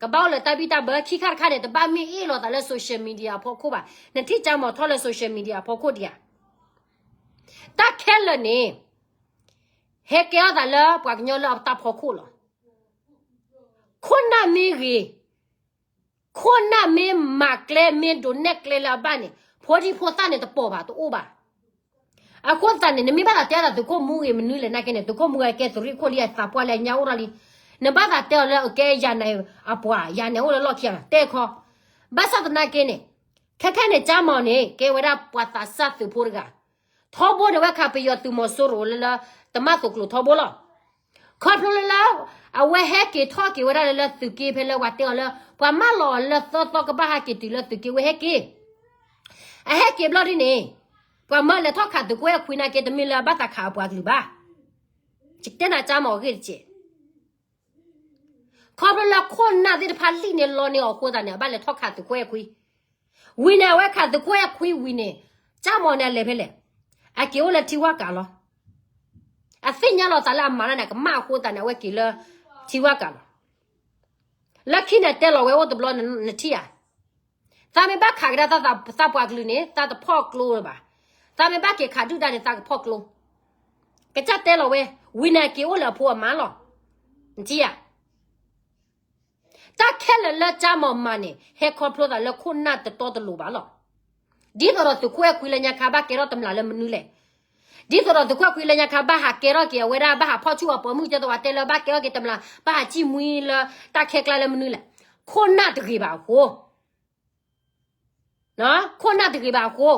ကဘၣ်အိၣ်လၢတၢ်ဘံၣ်တၢ်ဘၢ ခံခါတခါန့ၣ် တဘၣ်မ့ၢ်အ့ၣ်လိာ်သးလၢ social media အဖီခိၣ်ဘၣ်. နထံၣ်ကၠါမီၤထီၣ်လၢ social media အဖီခိၣ်ဒံးဧါ. တၢ်ခဲလၢာ်န့ၣ် ဟဲကဲထီၣ်သးလၢပှၤကညီလၢအတၢ်ဖီခိၣ်လီၤ. ခိၣ်နၢ်မ့ၢ်ဂ့ၤ, ခိၣ်နၢ်မ့ၢ်မၤကျဲမ့ၢ်ဒိးနဲၣ်ကျဲလၢအဘၣ်န့ၣ် ဖိဒံဖိသၣ်န့ၣ်တပိာ်ဘၣ်တအိၣ်ဘၣ်. အဃိသတးန့ၣ် နမ့ၢ်ဘၣ်သးတဲအသးသုးခိၣ်မူဂ့ၤမနုၤလဲၣ်နာ်က့န့ၣ် သုးခိၣ်မူဂ့ၤကဲသုးရ့ၣ်ခိၣ်လံ အသးပှၢ်လၢအညါအိၣ်ထီၣ်လံ. နဘၣ်သးတဲအီၤလၢအကဲယၤန့ၣ်အပှၤ ယၤန့ၣ်အိၣ်လၢလီၢ်ခံဂၤ တဲခီ. ဘၣ်ဆၣ်သနာ်က့န့ၣ် ခဲခဲန့ၣ် ကၠါမီၤန့ၣ် ကဲဝဲဒၣ်ပှၤသးစၢ်သုးဖိတဂၤ ထီဘိန့ၣ် ဝဲခးပယီၤသုးမီၤစိရိၤလၢလၢ တမၣ်သိးကျိၤထီဘိလီၤ. ခီဖျိလၢလၢ အဝဲဟဲက့ၤထီၣ်က့ၤဝဲဒၣ်လၢလၢသုးက့ ဖဲလၢပှၤတဲအီၤလၢ ပှၤမၢလီၤအီၤလၢသၢသီကဘၣ်ဟးက့ၤတုၤလၢသုးက့ ဝဲဟဲက့ၤ အဟဲက့ၤဘျီဒ်န့ၣ် ပှၤမၢလဲၤထီၣ်ခးသုးခိၣ်အဲၣ်ခွံနာ်က့ တမ့ၢ်လၢအဘၣ်သးခးအပှၤကလုာ်ဘၣ်. ယတဲနၤကၠါမီၤအဂ့ၢ်တစဲး ခီဖျိလၢခိၣ်နၢ်သ့ၣ်တဖၣ်လံၣ်န့ၢ်လီန့ၢ်အီၤအဃိသတးန့ၣ် အဘၣ်လဲၤထီၣ်ခးသုးခိၣ်အဲၣ်ခွံ ဝံၤန့ၣ် အဝဲခးသုးခိၣ်အဲၣ်ခွံဝံၤန့ၣ် ကၠါမီၤန့ၣ်အလဲၤဖဲလဲၣ်. အက့ၤအိၣ်လၢထံဝၢ်ကးလီၤ. အသ့ၣ်ညါလီၤသးလၢအမၤတၢ်န့ၣ် ကမၣ်အဃိသတးန့ၣ် အဝဲက့ၤလၢထံဝၢ်ကးလီၤ. လၢခံန့ၣ်တဲလီၤဝဲအိၣ်တဘျီနထံၣ်ဧါ. သးမ့ၢ်ဘၣ်ခးကဒါသးပှၤကလုာ်န့ၣ် သးတဖီၣ်ကျိဘၣ်. သးမ့ၢ်ဘၣ်က့ၤခးဒုၣ်ဒါန့ၣ် သးကဖီၣ်ကျိ. ကစၢ်တဲလီၤဝဲ ဝံၤန့ၣ်က့ၤအိၣ်လၢအဖိအမါလီၤ. နထံၣ်ဧါ. တၢ်ခဲလၢာ်လၢကၠါမီၤမၤန့ၣ် ဟဲခီဖျိသးလၢခိၣ်နၢ်တတီတလိၤဘၣ်လီၤ. ဒ်သိးဒီးသုးခိၣ်အဲၣ်ခွံလၢညါခါဘၣ်ကဲထီၣ်တမျာ်လၢမနုၤလဲၣ်. ဒ်သိးဒီးသုးခိၣ်အဲၣ်ခွံလၢညါခါဘၣ်ဟးကဲထီၣ်က့ၤအဝဲဒၣ် ဘၣ်ဟးဖီၣ်ဆူၣ်အပိာ်မုၣ်ကဲသိးဝဲတဲလၢဘၣ်ကဲထီၣ်က့ၤတမျာ် ဘၣ်ဟးစံၣ်မှံလၢတၢ်ခဲကျါလၢမနုၤလဲၣ်. ခိၣ်နၢ်တဂ့ၤဘၣ်အဃိ ခိၣ်နၢ်တဂ့ၤဘၣ်အဃိ,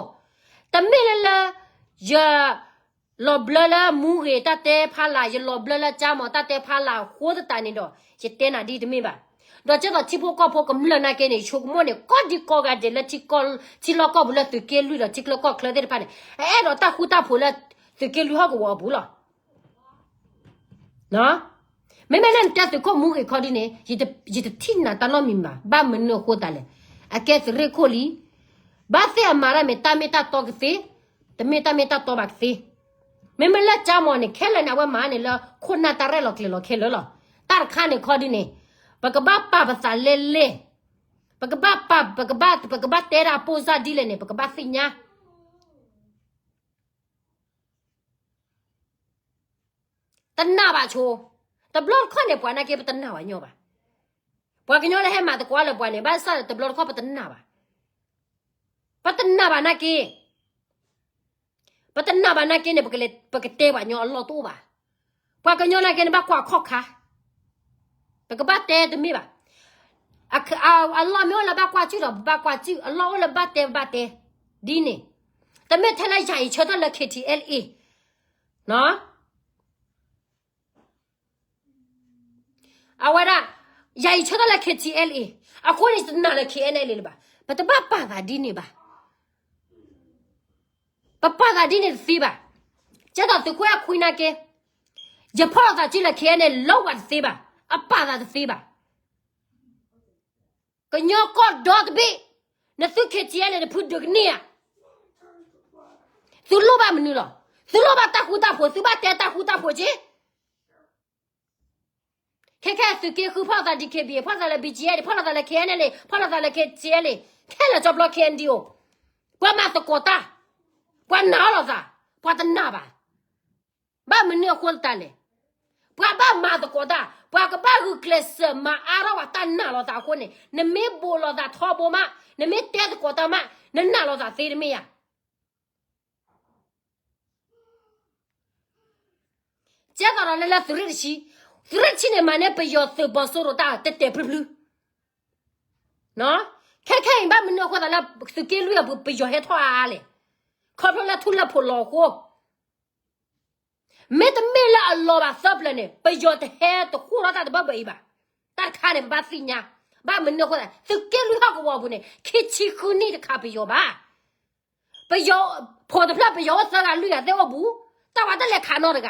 တမ့ၢ်လၢလၢ ယ လီၤဘျၢလၢမူဂ့ၤတၢ်တဲဖးလၢ်, ယလီၤဘျၢလၢကၠါမီၤတၢ်တဲဖးလၢ်အဃိသတးန့ၣ်ဒီး ယတဲနၤဒ်တမ့ၢ်ဘၣ်. ဒီးကဲသိးထံဖိကီၢ်ဖိကမျၢၢ်နာ်က့န့ၣ် ယဆိကမိၣ်န့ၣ် ကီၢ်ဒံကီၢ်ဂၤဒဲးလၢ ထံလီၢ်ကီၢ်ပူၤလၢသုးက့လွံၢ်ဒီးထံချၢကီၢ်ချၢသ့ၣ်တဖၣ်န့ၣ် အအဲၣ်ဒိးတၢ်ဃူတၢ်ဖိးလၢသုးက့လွံၢ်ဟီၣ်ကဝီၤအပူၤလီၤ. မ့မ့ၢ်လၢနတဲသုးခိၣ်မူဂ့ၤခီဒ်န့ၣ် ယတထံၣ်နၤတၢ်နီတမံၤဘၣ်. ဘၣ်မနုၤအဃိသတးလဲၣ်. အကဲသုးရ့ၣ်ခိၣ်လံ. ဘၣ်သ့ၣ်အမၤတၢ်မ့ၢ်တၢ်မ့ၢ်တၢ်တီကသ့, တမ့ၢ်တၢ်မ့ၢ်တၢ်တီဘၣ်ကသ့. မ့မ့ၢ်လၢကၠါမီၤန့ၣ် ခဲလၢာ်န့ၣ် အဝဲမၤန့ၣ်လၢခိၣ်နၢ်တၢ်ရဲၣ်လီၤကျဲၤလီၤခဲလၢာ်လီၤ. တၢ်တခါန့ၣ်ခီဒ်န့ၣ် ပကဘၣ်ပာ်ပသးလဲလဲၣ်. ပကဘၣ်ပာ်, ပကဘၣ်, ပကဘၣ်တဲဒၣ်အပိၢ်စၢ်ဒ်လဲၣ်န့ၣ် ပကဘၣ်သ့ၣ်ညါ တနာ်ဘၣ်ဆိ. တဘျီတခီၣ်န့ၣ် ပှၤနာ်က့ပတနာ်ဘၣ်ညီဘၣ်. ပှၤကညီလၢဟဲမၤသကိးလၢပှၤန့ၣ် ဘၣ်ဆၣ်တဘျီတခီၣ်ပတနာ်ဘၣ်. ပတနာ်ဘၣ်နာ်က့, ပတနာ်ဘၣ်နာ်က့န့ၣ် ပကတဲပှၤကညီအလီၢ်တအိၣ်ဘၣ်. ပှၤကညီနာ်က့န့ၣ် ဘၣ်ကွၢ်ခီၣ်ခါ, ပကဘၣ်တဲတမ့ၢ်ဘၣ်. အလီၢ်မ့ၢ်အိၣ်လၢဘၣ်ကွၢ်စုၣ်ဒီး ပဘၣ်ကွၢ်စုၣ်, အလီၢ်အိၣ်လၢဘၣ်တဲ ပဘၣ်တဲ. ဒ်န့ၣ်, တမ့ၢ်ထဲလၢယၤအံၤဆၢထၢၣ်လၢ KTLA အဝဲဒၣ် ယၤအံၤဆၢထၢၣ်လၢ KTLA အဃိန့ၣ် ယတနာ်လၢ KNLA လၢၤဘၣ်. ပတဘၣ်ပာ်သးဒ်န့ၣ်ဘၣ်. ပပာ်သးဒ်န့ၣ်တသ့ဘၣ်. ကဲသိးသုးခိၣ်အဲၣ်ခွံနာ်က့, ယဖီၣ်လိာ်သးစုလၢ KNLA လၢဝဲတသ့ဘၣ်. အပာ်သးတသ့ဘၣ်. ကညီကီၢ်ဒီတဘ့ၣ်, နသု K T L A န့ၣ် ဖုဒုးကန့ၢ်ဧါ. သုလိၣ်ဘၣ်မနုၤလီၤ. သုလိၣ်ဘၣ်တၢ်ဃူတၢ်ဖိး, သုဘၣ်တဲတၢ်ဃူတၢ်ဖိးက့. ခဲခဲသုးက့ဃု ဖီၣ်လိာ်သး D K B A, ဖီၣ်လိာ်သးလၢ B G F, ဖီၣ်လိာ်သးလၢ K N L A, ဖီၣ်လိာ်သးလၢ K T L A, ခဲလၢာ်ကၠီဖျီ K N D O, ပှၤမၤသကိးတၢ်, ပှၤနာ်အီၤလိာ်သး, ပှၤတနာ်ဘၣ်. ဘၣ်မနုၤအဃိသတးလဲၣ်. ပှၤဘၣ်မၤသကိးတၢ်, ပှၤကဘၣ်ဂုာ်ကျဲးစၢးမၤအါထီၣ်ပှၤတၢ်နာ်လိာ်သးအဃိန့ၣ်, နမ့ၢ်ဘိးလိာ်သးထီဘိမး, နမ့ၢ်တဲသကိးတၢ်မး, နနာ်လိာ်သးသ့တမ့ၢ်ဧါ. ကဲသိးဒီးလၢလၢသုးရ့ၣ်တဆံ, သုးရ့ၣ်တဆံန့ၣ် မၤန့ၢ်ပယီၤသုးပီၤစိရိၤတၢ်တဲာ်တဲာ်ဖျုဖျု. ခဲခဲအံၤ ဘၣ်မနုၤအဃိသတးလၢ သုးက့လွံၢ်အပူၤ ပယီၤဟဲထီၣ်အါအါလဲၣ်. ခီဖျိလၢထူလၢဖိးလီၤအဃိ, မ့တမ့ၢ်လၢအလီၤဘၣ်သၢပျၢၤန့ၣ် ပယီၤတဟဲတဃိထီၣ်တၢ်တဘၢဘၢအံၤဘၣ်. တၢ်တခါန့ၣ် ပဘၣ်သ့ၣ်ညါ, ဘၣ်မနုၤအဃိသတး သုးက့လွံၢ်ဟီၣ်ကဝီၤအပူၤန့ၣ် ခံဆံဃုနံၣ်တခးပယီၤဘၣ်. ပယီၤဖိးတဖျၢၣ် ပယီၤအိၣ်သၢဂၤလွံၢ်ဂၤသ့ၣ်အိၣ်ဘူး, တၢ်ဝဲတလဲၤခးနီတဂၤ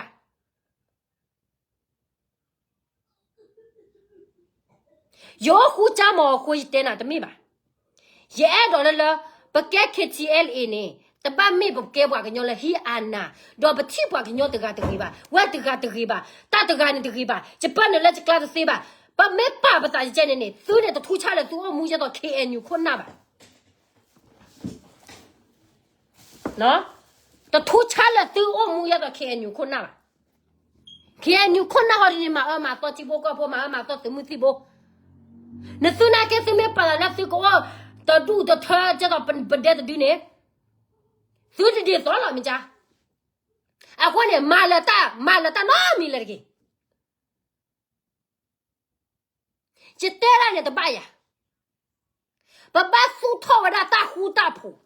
ယအိၣ်ဃူကၠါမီၤအဃိယတဲနၤတမ့ၢ်ဘၣ်. ယအဲၣ်ဒိးလၢလၢ ပကဲ K T L A န့ၣ် တဘၣ်မ့ၢ်ပကဲပှၤကညီလၢဟံးအါနၤ, ဒီးပထံၣ်ပှၤကညီတဂၤတဂ့ၤဘၣ်, ဝဲတဂၤတဂ့ၤဘၣ်, တၢ်တဂၤန့ၣ်တဂ့ၤဘၣ်, ယပၢနုာ်လၢယကျါတသ့ဘၣ်. ပမ့ၢ်ပာ်ပသးယကဲန့ၣ်န့ၣ် သုန့ၣ်တထူဆါလၢသုအိၣ်မူယဲသိး K N U ခိၣ်နၢ်ဘၣ်. တထူဆါလၢသုအိၣ်မူယဲသိး K N U ခိၣ်နၢ်ဘၣ်. K N U ခိၣ်နၢ်ဟီဒ်န့ၣ် မၤအၢမၤသီထံဖိကီၢ်ဖိ, မၤအၢမၤသီသုးမုၢ်သံၣ်ဘိ. နသုနာ်က့ သုမ့ၢ်ပာ်လီၤလၢသုကအိၣ်တဒူၣ်တထၢ ကဲသိးပဒဲတဒုန့ၣ်, သုတဒ်သိးလီၤမ့ၢ်ကါ. အဃိန့ၣ် မၤလၢတၢ်, မၤလၢတၢ်နီတမံၤလၢၤတက့ၢ်. ယတဲဒၣ်န့ၣ်တဘၣ်ယၤ. ပဘၣ်သူၣ်ထီၣ်ဝဲဒၣ်တၢ်ဃူတၢ်ဖိး.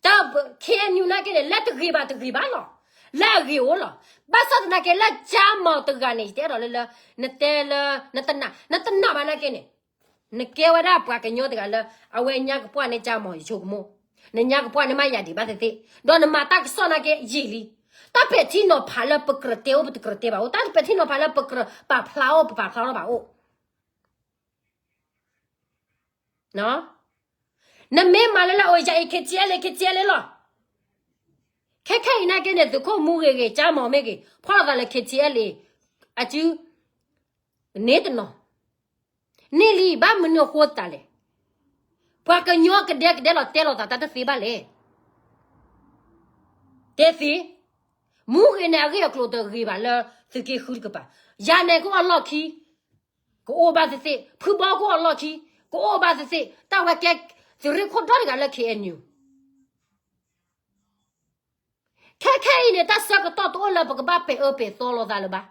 တၢ် K N U နာ်က့န့ၣ် လၢတဂ့ၤဘၣ်တဂ့ၤဘၣ်လီၤ. လၢအဂ့ၤအိၣ်လီၤ. ဘၣ်ဆၣ်သနာ်က့ လၢကၠါမီၤတဂၤန့ၣ် ယတဲဒိးလၢလၢ နတဲလၢ နတနာ်, နတနာ်ဘၣ်နာ်က့န့ၣ်, နကဲဝဲဒၣ်ပှၤကညီတဂၤလၢ အဝဲညါကပှၢ်န့ၢ်ကၠါမီၤ ယဆိကမိၣ်, နညါကပှၢ်န့ၢ်မးယၤဒံးဘၣ်သ့ၣ်သ့ၣ်, ဒီးနမၤတၢ်ကစီၣ်နာ်က့ယံာ်လံ. တၢ်ပဲာ်ထံနီၤဖးလၢပကြၢးတဲအိၣ် ပတကြၢးတဲဘၣ်အိၣ်, တၢ်ပဲာ်ထံနီၤဖးလၢပကြၢးပာ်ဖျါအိၣ် ပပာ်ဖျါထီၣ်ဘၣ်အိၣ်. နမ့ၢ်မၤလၢလၢ အိၣ်ယၤအံၤ K T L A, K T L A လီၤ. ခဲခဲအံၤနာ်က့န့ၣ် သုးခိၣ်မူဂ့ၤဂ့ၤ ကၠါမီၤမ့ၢ်ဂ့ၤ ဖီၣ်လိာ်သးလၢ K T L A အစုန့ၣ်တနီၤ, န့ၢ်လံ ဘၣ်မနုၤအဃိသတးလဲၣ်. ပှၤကညီကဒဲကဒဲလီၤ တဲလိာ်သးတၢ်တသ့ဘၣ်လဲၣ်. တဲသ့, မူဂ့ၤန့ၣ် အဂ့ၢ်အကျိၤတဂ့ၤဘၣ်လၢ သုးက့ဃုတကပၤ, ယၤန့ၣ်ကအိၣ်အလီၢ်ခံ ကအိၣ်ဘၣ်သ့ၣ်သ့ၣ်, ဖုဘီကအိၣ်အလီၢ်ခံ ကအိၣ်ဘၣ်သ့ၣ်သ့ၣ်, တၢ်ဝဲကဲသုးရ့ၣ်ခိၣ်ဒီတဂၤလၢ K N U. ခဲခဲအံၤန့ၣ် တၢ်ဆၢကတီၢ်တအိၣ်လၢပကဘၣ်ပဲာ်အၢပဲာ်သီလိာ်သးလၢၤဘၣ်.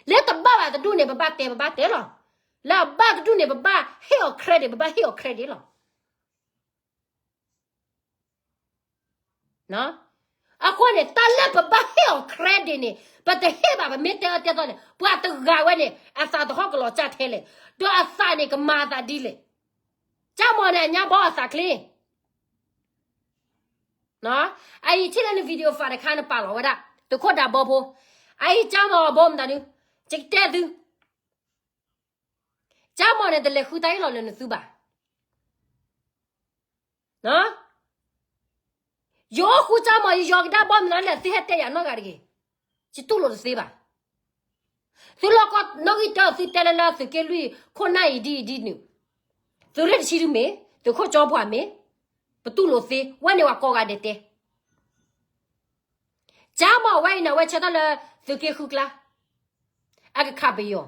လၢတဘၣ်ဘၣ်တဒူၣ်န့ၣ် ပဘၣ်တဲ ပဘၣ်တဲလီၤ. လၢအဘၣ်တဒူၣ်န့ၣ် ပဘၣ်ဟ့ၣ်အီၤ credit, ပဘၣ်ဟ့ၣ်အီၤ credit လီၤ. အဃိန့ၣ် တၢ်လၢပဘၣ်ဟ့ၣ်အီၤ credit န့ၣ် ပတဟ့ၣ်ဘၣ် ပမ့ၢ်တဲအၢတဲသီန့ၣ် ပှၤတဂၤဝဲန့ၣ် အသးတဟီၣ်ကလီၤစၢ်ထဲလဲၣ်, ဒီးအသးန့ၣ် ကမၤအသးဒ်လဲၣ်. ကၠါမီၤန့ၣ် အညါဘီအသးချ့ အအံၤထံၣ်လၢန video file တခါ နပာ်လီၤဝဲဒၣ် သုးခိၣ်ဒးဘီဖိ, အအံၤကၠါမီၤအဘီမတၤဒု, ယကတဲသု, ကၠါမီၤန့ၣ် တလဲၤဃုတၢ်အ့ၣ်လိာ်လၢနသုဘၣ်. ယအိၣ်ဃူကၠါမီၤ ယယီၤကဒါဘီမုၢ်လီၤန့ၣ် သုဟဲတဲယၤနီတဂၤတဂ့ၤ, ယတူၢ်လိာ်တသ့ဘၣ်. သုလီၢ်ကီၢ်နီၣ်ဂံၢ်တၢ သုတဲလၢလၢသုးက့လွံၢ်ခိၣ်နၢ်အံၤဒ်အံၤဒ်နုၤ, သုးရ့ၣ်တဆံဒုမ့ၢ်, သုးခိၣ်ကၠီပှၤမ့ၢ်, ပတူၢ်လိာ်သ့, ဝဲန့ၣ်ဝဲကိးဂၤဒဲးတဲ ကၠါမီၤဝဲအံၤန့ၣ် အဝဲဆၢထၢၣ်လၢသုးက့ဃုကျါ, အကခးပယီၤ,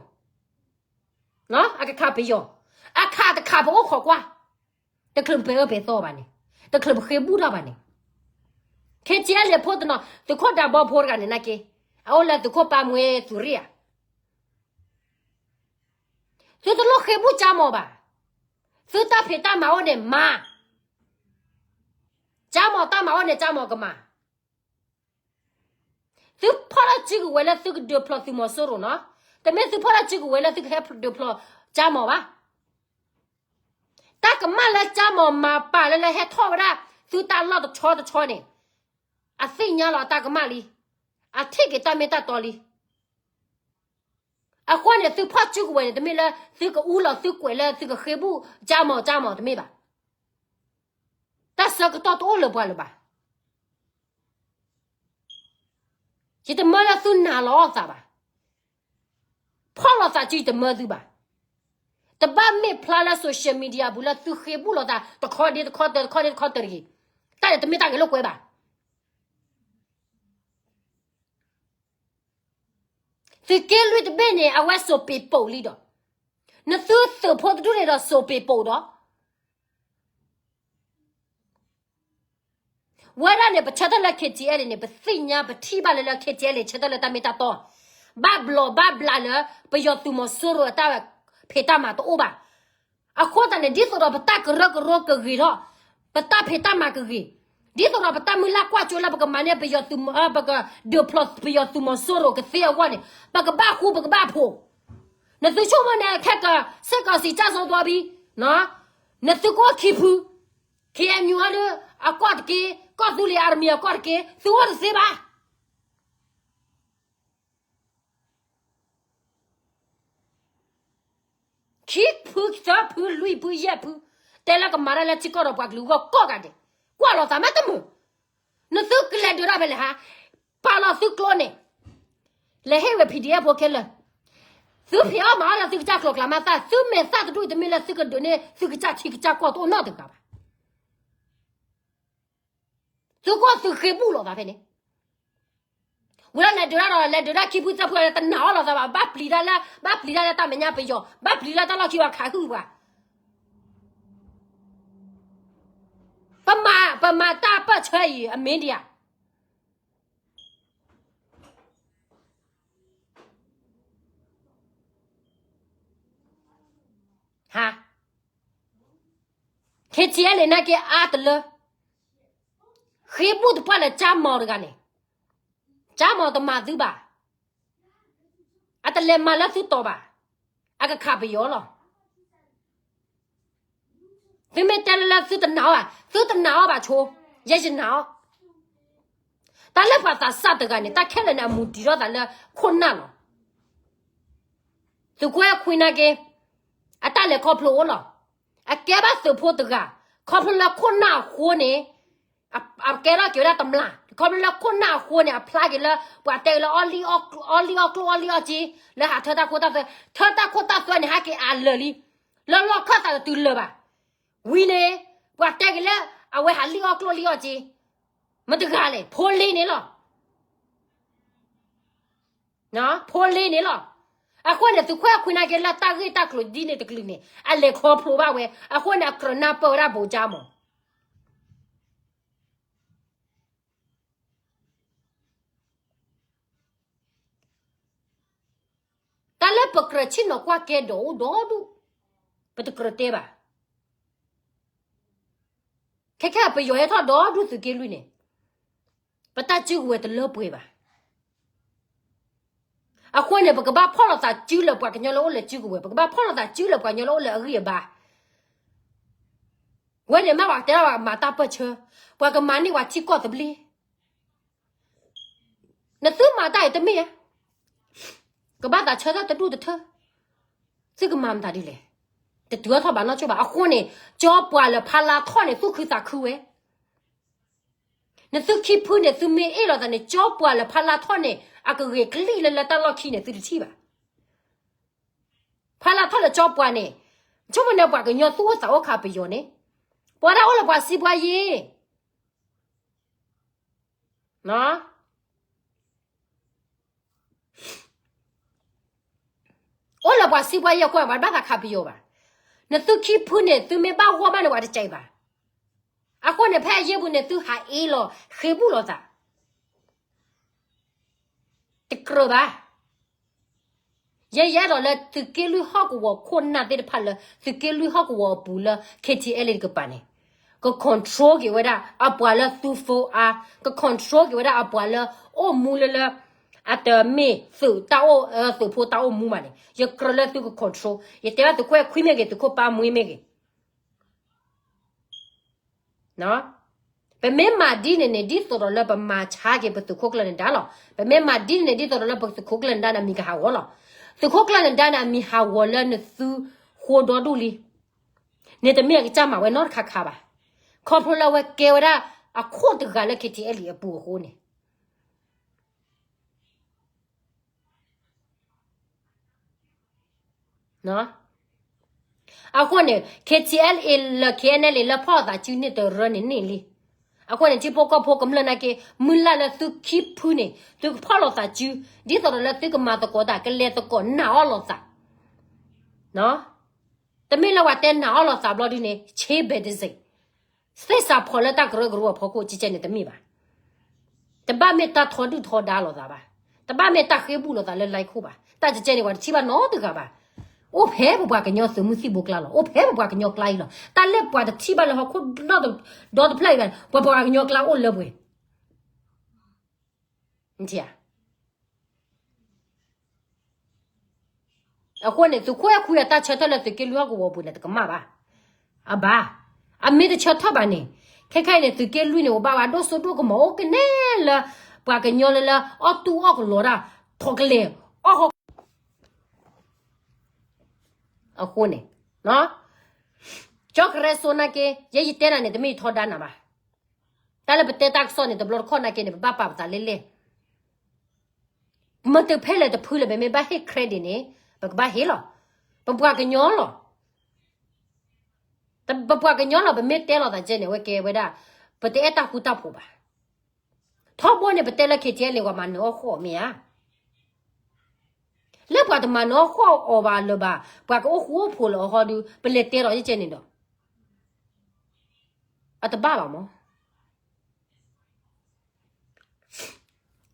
အကခးပယီၤ, အခးတခးပအိၣ်ခိးကွၢ်, တချုးပပဲာ်အၢပဲာ်သီဘၣ်န့ၣ်, တချုးပဃ့ဘူၣ်ထီၣ်ဘၣ်န့ၣ်, ခဲကဲလၢဖိတနီၤ သုးခိၣ်ဒးဘီဖိတဂၤန့ၣ်နာ်က့, အအိၣ်လၢသုးခိၣ်ပၢ်မွေသုးရ့ၣ်ဧါ သုတလိၣ်ဃ့ဘူၣ်ကၠါမီၤဘၣ်. သုတၢ်ဖံးတၢ်မၤအိၣ်န့ၣ်မၤ, ကၠါမီၤတၢ်မၤအိၣ်န့ၣ် ကၠါမီၤကမၤ. သုဖီၣ်လၢစုကဝဲၤလၢသုကဒုးဖျိးသုးမီၤစိရိၤနီၤ, တမ့ၢ်သုဖီၣ်လၢစုကဝဲၤလၢသုကဟဲဒုးဖျိးကၠါမီၤဘၣ်. တၢ်ကမၣ်လၢကၠါမီၤမၤပာ်လၢလၢဟဲထီၣ်ဝဲဒၣ်သုတၢ်လီၢ်တဆီတဆီန့ၣ်, အသ့ၣ်ညါလီၤအတၢ်ကမၣ်လံ, အထံၣ်က့ၤတၢ်မ့ၢ်တၢ်တီလံ. အဃိန့ၣ် သုဖီၣ်စုကဝဲၤန့ၣ် တမ့ၢ်လၢသုကအူလီၤသုကွဲးလၢသုကဃ့ဘူၣ်ကၠါမီၤကၠါမီၤတမ့ၢ်ဘၣ်. တၢ်ဆၢကတီၢ်တအိၣ်လၢပှၤလၢၤဘၣ်. ယတမၢလၢသုနာ်လီၤအီၣ်သးဘၣ်. ဖီၣ်လိာ်သးစုယတမၢသုဘၣ်. တဘၣ်မ့ၢ်ဖျါလၢ social media ပူၤလၢသုဃ့ဘူၣ်လိာ်သး တခီဒ့တခီတၢ တခီဒ့တခီတၢတဂ့ၤ. တၢ်န့ၣ်တမ့ၢ်တၢ်ဂ့ၢ်လိာ်ကွဲဘၣ်. သုးက့လွံၢ်တဘ့ၣ်န့ၣ် အဝဲစိာ်ပ့ၤပိာ်လံဒီး, နသုသုးဖိတဒူၣ်န့ၣ်ဒီးစိာ်ပ့ၤပိာ်ဒီး ဝဲဒၣ်န့ၣ် ပဆၢထၢၣ်လၢ K T L န့ၣ် ပသ့ၣ်ညါပထံၣ်ဘၣ်လၢလၢ K T L န့ၣ် ဆၢထၢၣ်လၢတၢ်မ့ၢ်တၢ်တီ, ဘၣ်ဘျီးဘၣ်ဘျးလၢ ပယီၤသုးမီၤစိရိၤအတၢ်ဖံးတၢ်မၤတအိၣ်ဘၣ်. အဃိသတးန့ၣ် ဒ်သိးဒီးပတၢ်ကရၢကရိကဂ့ၤထီၣ်, ပတၢ်ဖံးတၢ်မၤကဂ့ၤ, ဒ်သိးဒီးပတၢ်မုၢ်လၢ်ကွၢ်စိလၢပကမၤန့ၢ်ပယီၤသုးမီၤ, ပကဒုးဖျိးပယီၤသုးမီၤစိရိၤကသ့အဂီၢ်န့ၣ် ပကဘၣ်ဃူပကဘၣ်ဖိး. နသုဆိကမိၣ်န့ၣ် ခဲက စစ်ကောင်စီကျဆုံးသွားပြီ, နသုကအိၣ်ခံဖု, K N U အကီၢ်တက့ၢ်, ကီၢ်သူလ့ၤ Army အကီၢ်တက့ၢ်, သုအိၣ်တသ့ဘၣ်. ခံဖု သၢဖု လွံၢ်ဖု ယဲၢ်ဖု, တဲလၢကမၤတၢ်လၢထံကီၢ်ဒီးပှၤကလုာ်အဂီၢ်ကိးဂၤဒဲး, ကွၢ်လီၤသးမ့တမုာ်. နသုကလဲၤဒုးတၢ်ဖဲလဲၣ်ဟါ, ပာ်လီၤသုကျိန့ၣ်, လဲၤဟ့ၣ်ဝဲ P D F ဖိခဲလၢာ်, သုဖံးအီၣ်မၤအီၣ်လၢသုကစၢ်ကျိၤကျါမးသၣ်, သုမဲာ်သၣ်တဒူၣ်တမ့ၢ်လၢသုကဒုးန့ၢ်သုကစၢ်ထံကစၢ်ကီၢ်တအိၣ်နီတဂၤဘၣ်. သုကအိၣ်သုဃ့ဘူၣ်လိာ်သးဖဲန့ၣ်, ဝံၤလီၤလဲၤဒုးတၢ်ဒီး လဲၤဒုးတၢ်ခံဖုသၢဖုတနာ်အီၤလိာ်သးဘၣ်, ဘၣ်ပျံၤတၢ်လၢ, ဘၣ်ပျံၤတၢ်လၢတၢ်မဲာ်ညါပယီၤ, ဘၣ်ပျံၤလၢတၢ်လီၢ်ခံပှၤခးဟုၣ်ပှၤ. ပမၤ, ပမၤတၢ်ပၢၢ်ဆၢအံၤ အမ့ၢ်ဒံးဧါ. ဟါ, K T L န့ၣ် နာ်က့အါတလၢ, ဃ့ဘူၣ်တပှၢ်လၢကၠါမီၤတဂၤန့ၣ်, ကၠါမီၤတမၤသုဘၣ်, အတလဲၤမၤလၢသုတီၤဘၣ်, အကခးပယီၤလီၤ. သုမ့ၢ်တဲလၢလၢသုတနာ်အီၤဘၣ်, သုတနာ်အီၤဘၣ်ဆိ, ယဲယနာ်အီၤ. တၢ်လၢပှၤသးစၢ်တဂၤန့ၣ် တၢ်ခဲလၢာ်န့ၣ် အမူတံၤထီၣ်သးလၢခိၣ်နၢ်လီၤ. သုးခိၣ်အဲၣ်ခွံနာ်က့, အတၢ်လဲၤခီဖျိအိၣ်လီၤ. အကဲဘၣ်သုးဖိတဂၤ, ခီဖျိလၢခိၣ်နၢ်အဃိန့ၣ်, အကဲထီၣ်က့ၤဝဲဒၣ်တမျၢ်, ခီဖျိလၢခိၣ်နၢ်အဃိန့ၣ် အဖျါက့ၤလၢ ပှၤတဲက့ၤလၢ အီၣ်လံၣ်အီၣ်ကျိၣ်အီၣ်လံၣ်အီၣ်ကၢ်, လၢဟးထၢတၢ်ခိတၢ်သွဲ, ထၢတၢ်ခိတၢ်သွဲန့ၣ် ဟဲက့ၤအလၢာ်လံ, လၢလီၢ်ခၢၣ်သးတတုၤလၢၤဘၣ်. ဝံၤန့ၣ်, ပှၤတဲက့ၤလၢ အဝဲဟးလံၣ်အီၣ်ကျိၣ်လံၣ်အီၣ်ကၢ်, မတဂၤလဲၣ်, ဖိလ့န့ၣ်လီၤ. ဖိလ့န့ၣ်လီၤ. အဃိန့ၣ် သုးခိၣ်အဲၣ်ခွံနာ်က့လၢတၢ်ဂ့ၢ်တၢ်ကျိၤဒ်န့ၣ်တကလုာ်န့ၣ် အလဲၤခီဖျိဘၣ်ဝဲ, အဃိန့ၣ် အကြၢးနၢ်ပၢၢ်ဝဲဒၣ်ဘိးကၠါမီၤ. တၢ်လၢပကြၢးဆ့ၣ်နီၤကွၢ်ကဲဒီးအိၣ်ဒီဒူၣ်, ပတကြၢးတဲဘၣ်. ခဲခဲပယီၤဟဲထီၣ်ဒီဒူၣ်သုးက့လွံၢ်န့ၣ်, ပတၢ်စုကဝဲၤတလၢပှဲၤဘၣ်. အဃိန့ၣ် ပကဘၣ်ဖီၣ်လိာ်သးစုလၢပှၤကညီလၢအိၣ်လၢစုကဝဲၤ, ပကဘၣ်ဖီၣ်လိာ်သးစုလၢပှၤကညီလၢအိၣ်လၢအဂံၢ်အဘါ. ဝဲန့ၣ်မ့ၢ်ပှၤတဲဘၣ်မၤတၢ်ပၢၢ်ဆၢ, ပှၤကမၤန့ၢ်ပှၤထံကီၢ်သဘျ့. နသုမၤတၢ်အံၤတမ့ၢ်ဧါ, ကဘၣ်သးဆၢထၢၣ်တဒူၣ်တထၢၣ်, သုကမၤမတၤဒ်လဲၣ်, တတုၤထီၣ်ဘၣ်နီၢ်ဆိဘၣ်. အဃိန့ၣ် ကၠီပှၤလၢဖးလါထီၣ်န့ၣ် သူၣ်ခုသးခုဝဲ. နသုခံဖုန့ၣ် သုမ့ၢ်အ့ၣ်လိာ်သးန့ၣ် ကၠီပှၤလၢဖးလါထီၣ်န့ၣ် အကဂ့ၤကလံၣ်လၢလၢတၢ်လီၢ်ခံန့ၣ် သုတထံၣ်ဘၣ်. ဖးလါထီၣ်လၢကၠီပှၤန့ၣ်, ဆိကမိၣ်န့ၣ် ပှၤကညီသူၣ်အိၣ်သးအိၣ်ခါပယီၤန့ၣ်, ပှၤဒၣ်အိၣ်လၢပှၤစံးပှၤယ့ၢ် အိၣ်လၢပှၤစံးပှၤယ့ၢ်အဃိ ပှၤတဘၣ်သးခးပယီၤဘၣ်. နသုခံဖုန့ၣ် သုမ့ၢ်ဘၣ်ဂီၢ်ဘၣ်န့ၣ် ပှၤတကဲဘၣ်. အဃိန့ၣ် ဖဲအယ့ၢ်ပူၤန့ၣ် သုဟးအ့ၣ်လီၤ ဃ့ဘူၣ်လိာ်သး တကြၢးဘၣ်. ယဲယအဲၣ်ဒိးလၢသုးက့လွံၢ်ဟီၣ်ကဝီၤခိၣ်နၢ်သ့ၣ်တဖၣ်လၢ သုးက့လွံၢ်ဟီၣ်ကဝီၤအပူၤလၢ K T L A တကပၤန့ၣ် က control က့ၤဝဲဒၣ်အပှၤလၢသူဖိအါ, က control က့ၤဝဲဒၣ်အပှၤလၢအိၣ်မူလၢလၢ အတမ့ၢ်သုးတၢ်အိၣ်, သုးဖိတၢ်အိၣ်မူမးန့ၣ် ယကြၢးလၢသုက control. ယတဲဘၣ်သုးခိၣ်အဲၣ်ခွံမ့ၢ်ဂ့ၤ သုးခိၣ်ပၢ်မှံမ့ၢ်ဂ့ၤ ပမ့ၢ်မၤဒ်န့ၣ်န့ၣ် ဒ်သိးဒီးလၢပမၤဆါက့ၤပသုးခိၣ်ကျၢၢ်နဒါလီၤ. ပမ့ၢ်မၤဒ်န့ၣ်န့ၣ် ဒ်သိးဒီးလၢပသုးခိၣ်ကျၢၢ်နဒါန့ၣ် မံၤကဟးဂီၤလီၤ. သုးခိၣ်ကျၢၢ်နဒါန့ၣ် အမံၤဟးဂီၤလၢနသုဃိဒီဒူၣ်လံ. န့ၣ်တမ့ၢ်အကစၢ်မၤဝဲနီတခါခါဘၣ်. ခီဖျိလၢအဝဲကဲဝဲဒၣ်အခိၣ်တဂၤလၢ KTLA အပူၤအဃိန့ၣ် အဃိန့ၣ် KTLA လၢ KNLA လၢဖီၣ်လိာ်သးစုန့ၣ်တရၢန့ၣ်န့ၢ်လံ. အဃိန့ၣ် ထံဖိကီၢ်ဖိကမျၢၢ်နာ်က့ မုၢ်လၢ်လၢသုခံဖုန့ၣ် သုကဖီၣ်လိာ်သးစု ဒ်သိးဒီးလၢသုကမၤသကိးတၢ် ကလဲၤသကိးနာ်အီၣ်လိာ်သး တမ့ၢ်လၢပှၤတဲနာ်အီၣ်လိာ်သးဘျီဒုန့ၣ် ဆ့ဘဲတစ့ၢ် သ့ၣ်စးဖီၣ်လၢတၢ်ကရၢကရိအဖီခိၣ် ကကဲန့ၣ်တမ့ၢ်ဘၣ်. တဘၣ်မ့ၢ်တၢ်ထီဒုၣ်ထီဒါလိာ်သးဘၣ်. တဘၣ်မ့ၢ်တၢ်ဃ့ဘူးလိာ်သးလၢ line ခိၣ်ဘၣ်. တၢ်ကကဲန့ၣ် ပှၤတထံၣ်ဘၣ်နီတဂၤဘၣ်. အိၣ်ဖဲပပှၤကညီသုးမုၢ်သံၣ်ဘိကျါလီၤ. အိၣ်ဖဲပပှၤကညီကျါအံၤလီၤ. တၢ်လၢပှၤတထံၣ်ဘၣ်လၢဟီၣ်ခိၣ်ဒီတဖျၢၣ်အံၤဘၣ် ပှၤပှၤကညီကျါအိၣ်လၢပှဲၤ အဃိန့ၣ် သုးခိၣ်အဲၣ်ခွံအတၢ်ဆၢထၢၣ်လၢသုးက့လွံၢ်ဟီၣ်ကဝီၤပူၤန့ၣ် တကမၣ်ဘၣ်. အဘၣ်. အမ့ၢ်တဆၢထၢၣ်ဘၣ်န့ၣ် ခဲခါအံၤန့ၣ် သုးက့လွံၢ်န့ၣ် ပဘၣ်ဝဲဒိၣ်စိဒိၣ်ကမီၤအိၣ်ကနဲလၢ ပှၤကညီလၢလၢအီၣ်တူၢ်အီၣ်ကလီတၢ် ထီၣ်ကလဲာ် အီၣ်ဟီၣ် အဃိန့ၣ် ကၠီကရဲစိနာ်က့ ယဲယတဲနၤန့ၣ် တမ့ၢ်ယထီဒါနၤဘၣ်. တၢ်လၢပတဲတၢ်ကစီၣ်န့ၣ် တဘျီတခီၣ်နာ်က့န့ၣ် ပဘၣ်ပာ်ပသးလဲၣ်လဲၣ်. မ့ၢ်တဖဲလဲၣ်တဖုလဲၣ် ပမ့ၢ်ဘၣ်ဟ့ၣ် credit န့ၣ် ပကဘၣ်ဟ့ၣ်လီၤ. ပပှၤကညီလီၤ. ပပှၤကညီလီၤ ပမ့ၢ်တဲလိာ်သးကဲန့ၣ် အဝဲကဲဝဲဒၣ် ပတအဲၣ်တၢ်ဃူတၢ်ဖိးဘၣ်. ထီဘိန့ၣ် ပတဲလၢ KTLA ပှၤမၤနၢၤအီၣ်ဃီအီၤမ့ၢ်ဧါ. လၢပှၤတမၤနၢၤအီၣ်ဃီအီၤဘၣ်လၢၤဘၣ် ပှၤကအိၣ်ဃူအိၣ်ဖိးလၢအီၤဟီဒု ပလဲၤတဲလီၤယကဲန့ၣ်ဒီး အတဘၣ်ဘၣ်မး.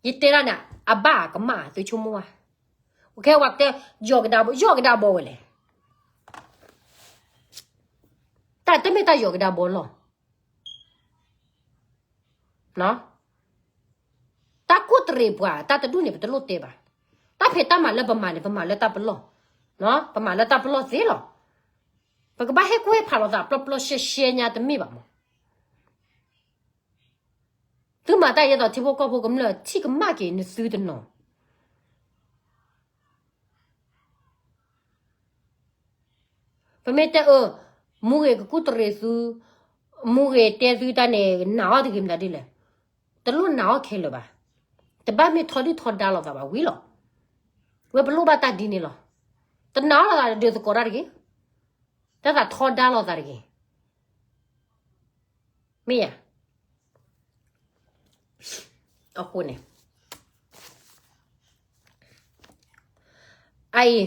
ယတဲဒၣ်န့ၣ် အဘၣ်အကမၣ်သုဆိကမိၣ်ဧါ. ခဲဝဲတဲ ယီၢ်ကဒါဘီ ယီၢ်ကဒါဘီဝဲလဲၣ်. တၢ်တမ့ၢ်တၢ်ယီၢ်ကဒါဘီလီၤ. တၢ်ကူၣ်တရံးပှၤ တၢ်တဒူၣ်န့ၣ် ပတလိၣ်တဲဘၣ်. တၢ်ဖံးတၢ်မၤလၢပမၤန့ၣ် ပမၤလၢတၢ်ပလီၢ်, ပမၤလၢတၢ်ပလီၢ်သ့လီၤ. ပကဘၣ်ဟ့ၣ်ကူၣ်ဟ့ၣ်ဖးလိာ်သးပျီပျီရှဲရှဲညါတမ့ၢ်ဘၣ်မး. သုမၤတၢ်ယဲသိးထံဖိကီၢ်ဖိကမျၢၢ်ထံၣ်ကမၣ်က့ၤနသုတနီၤ. ပမ့ၢ်တဲအၢ, မူဂ့ၤကကူၣ်တရံးသု, မူဂ့ၤတဲသုတၢ်န့ၣ် နာ်အီၤတဂ့ၤမတၤဒ်လဲၣ်. တလိၣ်နာ်အီၤခဲလၢာ်ဘၣ်. တဘၣ်မ့ၢ်ထီဒုၣ်ထီဒါလိာ်သးဘၣ်ဝံၤလီၤ. ဝဲပလိၣ်ဘၣ်တၢ်ဒ်န့ၣ်လီၤ. တနာ်အီၤလိာ်သးဒုးသကိးတၢ်တဂ့ၤ. တၢ်သးထီဒါလိာ်သးတဂ့ၤ. မ့ၢ်ယၤ. အဃိန့ၣ် အအံၤ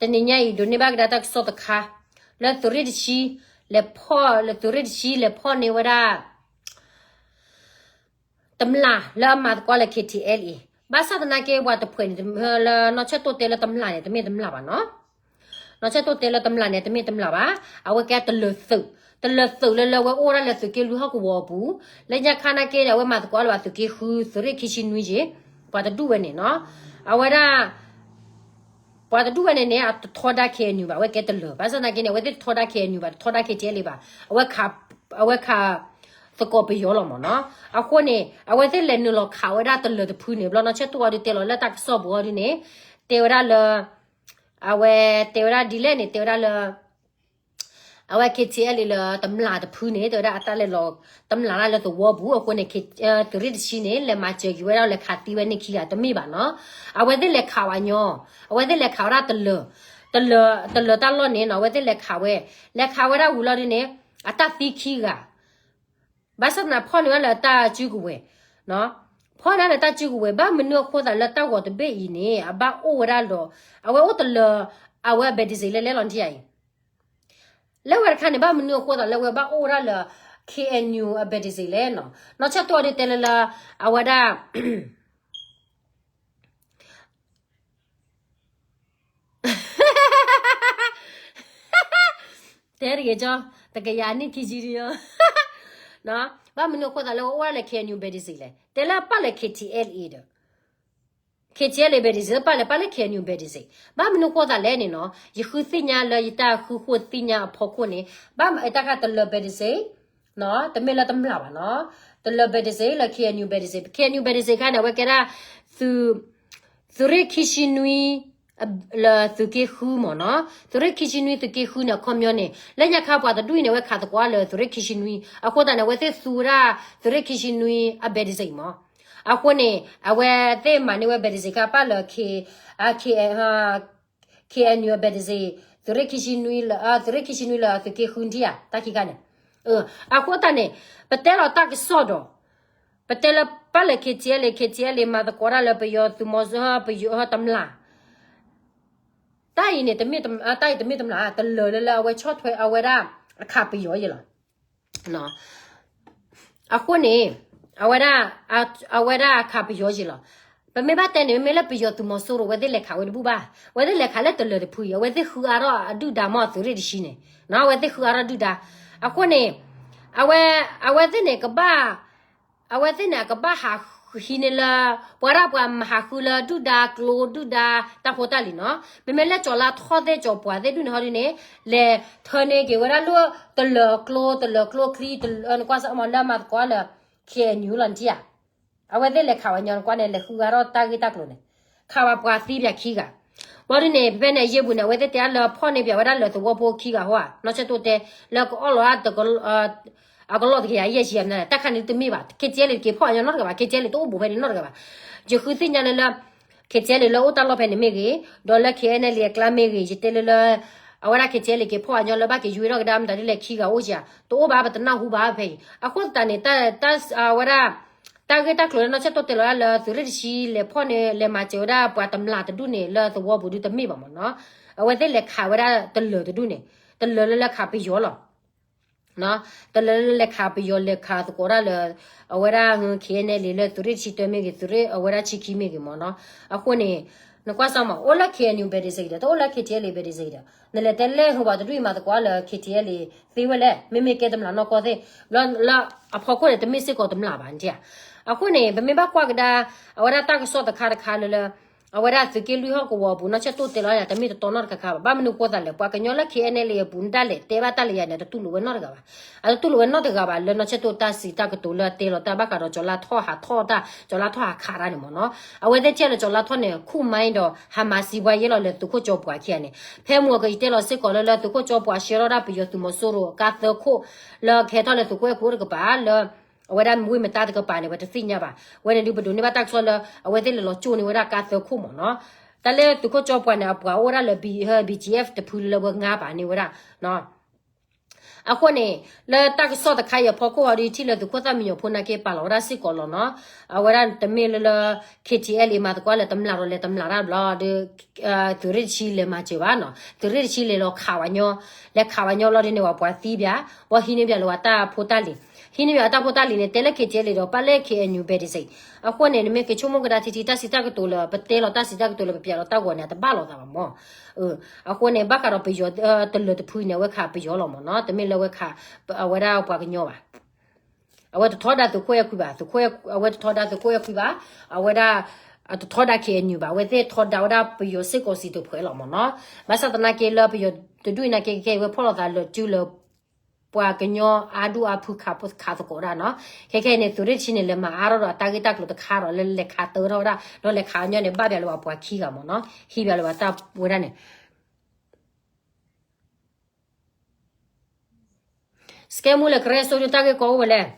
တနံၤညါအံၤ ဒိးန့ၢ်ဘၣ်ကဒါတၢ်ကစီၣ်တခါ လၢသုးရ့ၣ်တဆံ လဲၤဖီၣ် လၢသုးရ့ၣ်တဆံ လဲၤဖီၣ်န့ၢ်ဝဲဒၣ် တမျၢ်လၢအမၤသကိးလၢ KTLA အံၤ ဘၣ်ဆၣ်သနာ်က့ ပှၤတဖှဲးန့ၣ် လၢနီၢ်ဆဲၣ်တိၣ်တဲလၢတမျၢ်န့ၣ် တမ့ၢ်တမျၢ်ဘၣ်နီၤ. နီၢ်ဆဲၣ်တိၣ်တဲလၢတမျၢ်န့ၣ် တမ့ၢ်တမျၢ်ဘၣ်. အဝဲကဲတလၢၤသုး, တလၢၤသုးလၢလၢအဝဲအိၣ်ဝဲဒၣ်လၢသုးက့လွံၢ်ဟီၣ်ကဝီၤအပူၤ, လၢညါခါနာ်က့ဒီး အဝဲမၤသကိးလၢဘၣ်သုးက့ဃု သုးရ့ၣ်ခံဆံနွံက့ၤ, ပှၤတဒူၣ်ဝဲန့ၣ်နီၤ. အဝဲဒၣ် ပှၤတဒူၣ်ဝဲန့ၣ်န့ၣ် အတထီဒါ KNU ဘၣ်, အဝဲကဲတလၢၤ. ဘၣ်ဆၣ်သနာ်က့န့ၣ် အဝဲသ့ၣ်တထီဒါ KNU ဘၣ်, တထီဒါ KTLA ဘၣ်. အဝဲခး အဝဲခးသကိးပယီၤလီၤမးနီၤ. အဃိန့ၣ် အဝဲသ့ၣ်လဲၤနုာ်လီၤခးဝဲဒၣ်တလၢၤတဖုန့ၣ် ဘျီနီၢ်ဆဲၣ်တိၣ်အီၤဒုးတဲလီၤလၢတၢ်ကစီၣ်ပူၤအီၤဒုးန့ၣ် တဲဝဲဒၣ်လၢ အဝဲတဲဝဲဒၣ်ဒ်လဲၣ်န့ၣ် တဲဝဲဒၣ်လၢ အဝဲ KTLA လၢတမျၢ်တဖုန့ၣ် တဲဝဲဒၣ်အတၢ်လဲၤလီၤတမျၢ်လၢသဝီပူၤအဃိန့ၣ် သုးရ့ၣ်တဆံန့ၣ် လဲၤမၤစၢၤက့ၤဝဲဒၣ်လဲၤခးသံဝဲန့ၢ်ခံဂၤတမ့ၢ်ဘၣ်နီၤ. အဝဲသ့ၣ်လဲၤခးဝဲညီ, အဝဲသ့ၣ်လဲၤခးဝဲဒၣ်တလၢၤ, တလၢၤ, တလၢၤတၢ်လီၢ်န့ၣ်နီၤ အဝဲသ့ၣ်လဲၤခးဝဲ, လဲၤခးဝဲဒၣ်ဝံၤလီၤဒုးန့ၣ် အတၢ်သံခံဂၤ ဘၣ်ဆၣ်သနာ်ဖီၣ်န့ၢ်ဝဲလၢတၢ်စုကဝဲၤ, ဖီၣ်န့ၢ်ဝဲလၢတၢ်စုကဝဲၤ ဘၣ်မနုၤအဃိသးလၢတၢ်ဂီၤတဘ့ၣ်အံၤန့ၣ် အဘၣ်အိၣ်ဝဲဒၣ်ဒီး အဝဲအိၣ်တလၢၤ, အဝဲအ ဘဲးဒ့စ့း လဲၤလဲၤလီၤထံၣ်ယၤအံၤ လၢဝဲတခါန့ၣ် ဘၣ်မနုၤအဃိသးလၢဝဲဘၣ်အိၣ်ဝဲဒၣ်လၢ KNU အ ဘဲးဒ့စ့း လဲၣ်နီၤ. နီၢ်ဆဲၣ်တိၣ်အီၤဒုးတဲလၢလၢ အဝဲဒၣ် တဲတဂ့ၤကၠီ, တကယၤနံၣ်ခံဆံဒုး, ဘၣ်မနုၤအဃိသးလၢဝဲအိၣ်ဝဲဒၣ်လၢ KNU ဘဲးဒ့စ့း လဲၣ်, တဲလၢပၢ်လၢ KTLA ဒီး KTLA ဘဲးဒ့စ့း ပၢ်လဲၣ်, ပၢ်လၢ KNU ဘဲးဒ့စ့း. ဘၣ်မနုၤဃိသးလဲၣ်န့ၣ်နီၤ, ယဃုသ့ၣ်ညါလၢယတၢ်ဃုဃိသ့ၣ်ညါအဖီခိၣ်န့ၣ် ဘၣ်မတၤခါတလၢၤ ဘဲးဒ့စ့း တမ့ၢ်လၢတမျၢ်ဘၣ်နီၤ, တလၢၤ ဘဲးဒ့စ့း လၢ KNU ဘဲးဒ့စ့း, KNU ဘဲးဒ့စ့း ခါန့ၣ် အဝဲကဲဒၣ် သုးရ့ၣ်ခံဆံနွံ လၢသုးက့ဃုမ့ၢ်နီၤ, သုးရ့ၣ်ခံဆံနွံသုးက့ဃုန့ၣ် အခီပညီန့ၣ် လၢညါခါပှၤတဒူၣ်အံၤန့ၣ် အဝဲခးသကိးလၢသုးရ့ၣ်ခံဆံနွံ, အဃိသတးန့ၣ် အဝဲသ့ၣ်သူဝဲဒၣ် သုးရ့ၣ်ခံဆံနွံအဘဲဒ်စံမ့ၢ်, အဃိန့ၣ် အဝဲသ့ၣ်မၤန့ၢ်ဝဲဘဲဒ်စံခါပၢ်လၢ K, K, K N U အဘဲဒ်စံ, သုးရ့ၣ်ခံဆံနွံလၢ သုးရ့ၣ်ခံဆံနွံလၢသုးက့ဃုထံၣ်ဧါ တၢ်ခံခါန့ၣ်, အဃိသတးန့ၣ် ပတဲလီၤတၢ်ကစီၣ်ဒီး ပတဲလၢပၢ်လၢ K T L K T L မၤသကိးတၢ်လၢပယီၤသုးမီၤစိ ပယီၤတမျၢ် တၢ်အံၤန့ၣ် တမ့ၢ်တမျၢ် တလၢာ်လၢလၢအဝဲဆီၣ်ထွဲအဝဲဒၣ်အခးပယီၤယဲလီၤ. အဃိန့ၣ် အဝဲဒၣ် အဝဲဒၣ်အခးပယီၤယဲလီၤ. ပမ့ၢ်ဘၣ်တဲန့ၣ် မ့မ့ၢ်လၢပယီၤသုးမီၤစိရိၤ အဝဲသ့ၣ်လဲၤခးဝဲတဘူၣ်ဘၣ်, အဝဲသ့ၣ်လဲၤခးလၢတလၢာ်တဖုအံၤ အဝဲသ့ၣ်ဃုအါထီၣ်အဒုၣ်ဒါမ့ၢ်သုးရ့ၣ်တဆံန့ၣ်, အဝဲသ့ၣ်ဃုအါထီၣ်ဒုၣ်ဒါ, အဃိန့ၣ် အဝဲ အဝဲသ့ၣ်န့ၣ်ကဘၣ် အဝဲသ့ၣ်န့ၣ် အကဘၣ်ဟးဟံးန့ၢ်လၢ ပှၤဒၣ်ပှၤမၤဟးဃုလၢဒုၣ်ဒါကျိ ဒုၣ်ဒါတၢ်ဖိတၢ်လံၤနီၤ, မ့မ့ၢ်လၢကၠီၤလါထီၣ်သ့ၣ်ကၠီၤပှၤသ့ၣ်ဒူၣ်န့ၣ်ဟီဒ်န့ၣ် လဲၤထၢန့ၢ်က့ၤဝဲဒၣ်လၢတလၢာ်ကျိ တလၢာ်ကျိချံ နကွၢ်စၢ်မ့ၢ်လၢမၤသကိးလၢ K N U လီၤနထံၣ်ဧါ. အဝဲသ့ၣ်လဲၤခးဝဲညီနကွၢ်န့ၣ် လဲၤဃုဂၤထီၣ်တၢ်ဂ့ၢ်တၢ်ကျိၤန့ၣ် ခးဝဲပှၤသံပၠးခံဂၤ, ဘၣ်ဒ်န့ၣ် ဖဲဖဲန့ၣ် အယ့ၢ်ပူၤန့ၣ် အဝဲသ့ၣ်တဲအါလၢဖီၣ်န့ၢ်ပၠးဝဲဒၣ်လၢသဝီဖိခံဂၤဟီဧါ, နီၢ်ဆဲၣ်တိၣ်တဲ လၢကအီၣ်လီၤ အကလီၢ်တကယၤယဲၢ်ဆံမနၤ တၢ်ခါန့ၣ်တမ့ၢ်ဘၣ်, K T L တက့ၤဖီၣ်အညီနီတဂၤဘၣ်, K T L တအိၣ်ဘူးဖဲန့ၣ်နီတဂၤဘၣ်, ယဃုသ့ၣ်ညါလၢလၢ K T L လၢအိၣ်တၢ်လီၢ်ဖဲန့ၣ်မ့ၢ်ဂ့ၤ, ဒီးလၢ K N L အကျါမ့ၢ်ဂ့ၤ, ယတဲလၢလၢ အဝဲဒၣ် K T L က့ၤဖီၣ်အညီလၢဘၣ်က့ၤယွ့ထီၣ်ကဒါမတၤဒ်လဲၣ်ခံဂၤအိၣ်ဧါ, တအိၣ်ဘၣ် ပတနၢ်ဟူဘၣ်ဖဲအံၤ, အဃိသတးန့ၣ် တၢ် အဝဲဒၣ် တၢ်ဂ့ၢ်တၢ်ကျိၤလၢနီၢ်ဆဲၣ်တိၣ်တဲလီၤဒၣ်လၢသုးရ့ၣ်တဆံလဲၤဖီၣ်န့ၢ် လဲၤမၤစၢၤဝဲဒၣ်ပှၤတမျၢ်တဒူၣ်န့ၣ် လၢသဝီပူၤဒုတမ့ၢ်ဘၣ်မ့ၢ်နီၤ, အဝဲသ့ၣ်လဲၤခးဝဲဒၣ်တလၢာ်တဒူၣ်န့ၣ် တလၢာ်လၢလဲၤခးပယီၤလီၤ. တလၢာ်လၢလဲၤခးပယီၤ လဲၤခးသကိးဒၣ်လၢ အဝဲဒၣ် K N L လၢသုးရ့ၣ်တဆံတၢမ့ၢ်ဂ့ၤ သုးရ့ၣ်အဝဲဒၣ်ဆံခံမ့ၢ်ဂ့ၤမ့ၢ်နီၤ, အဃိန့ၣ် နကွၢ်စၢ်မး အိၣ်လၢ K N U ဘဲဒ်စံဒီး တအိၣ်လၢ K T L ဘဲဒ်စံဒီး နလဲၤတဲလဲၣ် ဟိပှၤတဒူၣ်အံၤမၤသကိးလၢ K T L သ့ဝဲလဲၣ်, မ့မ့ၢ်ကဲတမျၢ်နီၢ်ကီၢ်သ့ၣ်, လၢအဖီခိၣ်န့ၣ် တမ့ၢ်စ့ၢ်ကီးတမျၢ်ဘၣ်နထံၣ်ဧါ. အဃိန့ၣ် ပမ့ၢ်ဘၣ်ကွၢ်ကဒါ အဝဲဒၣ်တၢ်ကစီၣ်တခါတခါလၢလၢ အဝဲဒၣ်သုးက့လွံၢ်ဟီၣ်ကဝီၤအပူၤ နီၢ်ဆဲၣ်တိၣ်တဲလီၤယၤ တမ့ၢ်တတီနီတခါခါဘၣ်. ဘၣ်မနုၤဃိသးလဲၣ် ပှၤကညီလၢ K N L အပူၤ နတၢ်လဲၤတဲဘၣ်တၢ်လၢယၤန့ၣ် တတူၢ်လိာ်ဝဲနီတဂၤဘၣ်. အတတူၢ်လိာ်ဝဲနီတဂၤဘၣ် လၢနီၢ်ဆဲၣ်တိၣ်တၢ်စံးတၢ်ကတိၤလၢအတဲလီၤတၢ်ဘၣ်ဃးဒီးကၠီၤလါထီၣ်ဟးထီၣ်တၢ် ကၠီၤလါထီၣ်ဟးခးတၢ်န့ၣ်မ့ၢ်နီၤ. အဝဲသ့ၣ်ကဲလၢကၠီၤလါထီၣ်န့ၣ် ခူၣ်မါဒီး ဟးမၤစံးပှၤယဲလီၤလၢသုးခိၣ်ကၠီပှၤခံဂၤန့ၣ်. ဖဲမုၢ်ကယတဲလီၤစ့ၢ်ကီးလၢ လၢသုးခိၣ်ကၠီပှၤဆှၢထီၣ်ဒၣ်ပယီၤသုးမီၤစိရိၤအကါသၢခိၣ် လၢကဟဲထီၣ်လၢသုးခိၣ်အဲၣ်ခိၣ်တကပၤလၢ အဝဲဒၣ်မူမတါတကပၤန့ၣ် ပတသ့ၣ်ညါဘၣ်. ဝဲန့ၣ်ဒုးပဒိးန့ၢ်ဘၣ်တၢ်ကစီၣ်လၢ အဝဲသ့ၣ်လဲၤလီၤကၠိန့ၢ်ဝဲဒၣ်ကါသၢခိၣ်မ့ၢ်နီၤ. တၢ်လၢသုးခိၣ်ကၠီပှၤန့ၣ် အပှၤအိၣ်ဝဲဒၣ်လၢ B, B G F တဖုလၢဝဲငါပာ်န့ၢ်ဝဲဒၣ် အဃိန့ၣ် လၢတၢ်ကစီၣ်တခါအံၤအဖီခိၣ်ဟီဒုး ထံၣ်လၢသုးခိၣ်သၣ်မံညီၤဖိနာ်က့ပာ်လီၤဝဲဒၣ်စ့ၢ်ကီးလီၤနီၤ. အဝဲဒၣ်တမ့ၢ်လၢလၢ K T L အံၤမၤသကိးလၢတမျၢ်ဒီးလဲၤတမျၢ်တၢ်ဘျီဒီး သုးရ့ၣ်တဆံလဲၤမၤစၢၤဘၣ်နီၤ. သုးရ့ၣ်တဆံလဲၤလီၤခးဝဲညီ, လဲၤခးဝဲညီလီၤဒ်န့ၣ် ဝဲပှၤသံပၠး, ဝဲဟံးန့ၢ်ပၠးလၢဝဲတၢ်ဖိတၢ်လံၤ, ဟံးန့ၢ်ပၠးတၢ်ဖိတၢ်လံၤန့ၣ် တဲလၢ K T L ဒီးပၢ်လၢ K N U ဘဲဒ်စံး. အဃိန့ၣ် နမ့ၢ်က့ၤဆိကမိၣ်ကဒါထံထံ တၢ်စံးတၢ်ကတိၤလၢ ပတဲလီၤတၢ်စံးတၢ်ကတိၤလၢပပၠးလီၤတၢ်ဂီၤန့ၣ် အတဘၣ်လိာ်သးဘၣ်မ့ၢ် အဃိန့ၣ် ဘၣ်ဃးဒီးပယီၤတလၢာ်တဖုန့ၣ် အဝဲခးပယီၤလီၤမ့ၢ်နီၤ, တမ့ၢ်လၢအဝဲခး အဝဲဒၣ်ပှၤကညီဘၣ်. အဝဲတထီဒါသုးခိၣ်အဲၣ်ခွံဘၣ်, သုးခိၣ်အဲၣ်, အဝဲတထီဒါသုးခိၣ်အဲၣ်ခွံဘၣ်, အဝဲဒၣ် အတထီဒါ K N U ဘၣ်, အဝဲသ့ၣ်ထီဒါဝဲဒၣ်ပယီၤစ့ၢ်ကီးစံးတဖှဲလီၤမ့ၢ်နီၤ. ဘၣ်ဆၣ်သနာ်က့လၢပယီၤတဒူၣ်အံၤနာ်က့ ခဲခဲအံၤဝဲဖီၣ်လိာ်သးလၢာ်စုလၢ ပှၤကညီအါဒူၣ်အါဖုခးသကိးဒၣ်နီၤ. ခဲခဲအံၤန့ၣ် သုးရ့ၣ်တဆံန့ၣ် လဲၤမၤအါထီၣ်ဒီးအတၢ်ဂ့ၢ်တၢ်ကျိၤတခါဒီး လၢလဲၤခးတၢထီၣ်ဝဲဒၣ်, ဒီးလဲၤခးအညီန့ၣ် ဘၣ်ပၠးလၢပှၤခံဂၤမ့ၢ်နီၤ, ဟံးပၠးလၢပှၤတၢ်ဝဲဒၣ်န့ၣ် စကဲမူလၢကရဲစိဒုးတၢ်ဂ့ၢ်ကီအိၣ်ဝဲလဲၣ်,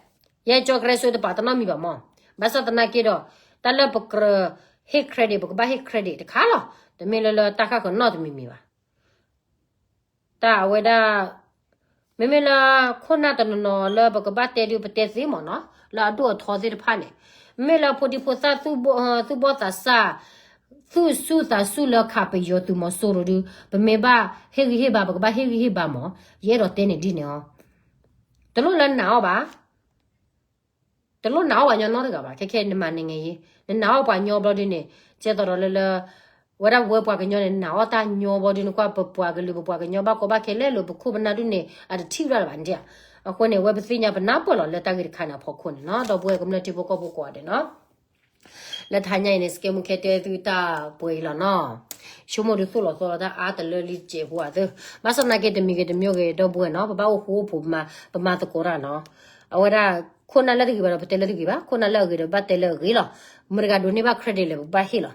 ယဲကၠီကရဲစိတပာ်တနီတမံၤဘၣ်မ့ၢ်, ဘၣ်ဆၣ်သနာ်က့ဒီး တၢ်လၢပကြၢးဟ့ၣ် credit ပကဘၣ်ဟ့ၣ် credit တခါလီၤ, တမ့ၢ်လၢလၢတၢ်ဃၣ်ဃၢၤနီတမံၤမံၤဘၣ်. တၢ်အဝဲဒၣ် မ့မ့ၢ်လၢခိၣ်နၢ်တနီၤနီၤလၢပကဘၣ်တဲဒုးပတဲသ့မ့ၢ်နီၤ, လၢအဒိၣ်အထီသ့ၣ်တဖၣ်န့ၣ်, မ့မ့ၢ်လၢဖိဒံဖိသၣ် သူၣ်ဘီၣ်သးစၢ် သူၣ်ဆူၣ်သးဆူၣ်လၢခးပယီၤသုးမီၤစိရိၤဒုး ပမ့ၢ်ဘၣ်ဟ့ၣ်ဂံၢ်ဟ့ၣ်ဘါ ပကဘၣ်ဟ့ၣ်ဂံၢ်ဟ့ၣ်ဘါမ့ၢ်, ယအဲၣ်ဒိးတဲန့ၣ်ဒ်န့ၣ်အီၤ, တလိၣ်လၢနာ်အီၤဘၣ် တလိၣ်နာ်အီၤပှၤညီနီတဂၤဘၣ်, ခဲခဲနမၤန့ၢ်ငဲၤယံၤ, နနာ်အီၤပှၤညီဘျီဒုန့ၣ်, ကဲသိးဒီးလၢလၢ ဝဲဒၣ်ဝဲပှၤကညီန့ၣ် နာ်အီၤတၢ်ညီဘျီဒုန့ၣ် ကွၢ်ပပှၤကလုာ်ပပှၤကညီဘၣ်ကီဘၣ်ခဲလဲၣ်လၢပခိၣ်ပနၢ်ဒုန့ၣ် အတထံၣ်ဝဲဒၣ်လၢၤဘၣ်န့ၣ်ဧါ. အဃိန့ၣ် အဝဲပသ့ၣ်ညါပနၢ်ပၢၢ်လီၤလၢတၢ်ဂ့ၢ်တခါန့ၣ်အဖီခိၣ်န့ၣ်နီၤ, ဒီပုၢ်ဝဲၢ်ကမျၢၢ်ထံဖိကီၢ်ဖိကိးဂၤဒဲးနီၤ. လၢတဟါညါအံၤန့ၣ် စကဲမူခဲတဲသုတၢ်ပှဲၤအံၤလီၤနီၤ. ဆိကမိၣ်ဒုးသိၣ်လီၤသီလီၤတၢ်အါတလၢလံတစဲးဖိဧါသၢ, ဘၣ်ဆၣ်သနာ်က့တမံၤဂ့ၤတမံၤဂ့ၤ ဒီပုၢ်ဝဲၢ်နီၤ, ပဘၣ်အိၣ်ဃူအိၣ်ဖိး ပမၤသကိးတၢ်နီၤ. အဝဲဒၣ် ခိၣ်နၢ်လၢတဂ့ၤဘၣ်ဒီး ပတဲလၢတဂ့ၤဘၣ်, ခိၣ်နၢ်လၢအဂ့ၤဒီး ပဘၣ်တဲလၢအဂ့ၤလီၤ. မတၤတဂၤဒိးန့ၢ်ဘၣ် credit လဲၣ် ပကဘၣ်ဟ့ၣ်လီၤ.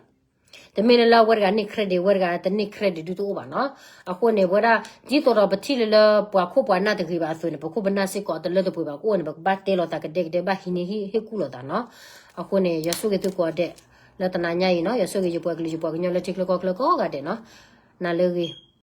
တမ့ၢ်လၢလၢအဝဲတဂၤန့ၢ် credit ဝဲတဂၤတန့ၢ် credit ဒုးတအိၣ်ဘၣ်နီၤ. အဃိန့ၣ် ပဝဲဒၣ် ဒ်သိးဒီးပထံၣ်လၢလၢပှၤခိၣ်ပှၤနၢ်တဂ့ၤဘၣ်အသိးန့ၣ် ပခိၣ်ပနၢ်စ့ၢ်ကီးတလၢတပှဲၤဘၣ် ကအိၣ်န့ၣ် ပကဘၣ်တဲလိာ်သးကဒဲကဒဲ ဘၣ်ဟံးန့ၢ်ဟ့ၣ်ကူၣ်လိာ်သးနီၤ. အဃိန့ၣ် ယွၤဆိၣ်ဂ့ၤသုကိးဂၤဒဲး လၢတနၤညါအံၤနီၤ. ယွၤဆိၣ်ဂ့ၤယပှၤကလုာ်ယပှၤကညီလၢထံချၢကီၢ်ချၢကိးဂၤဒဲးနီၤ. နၤလၢအဂ့ၤ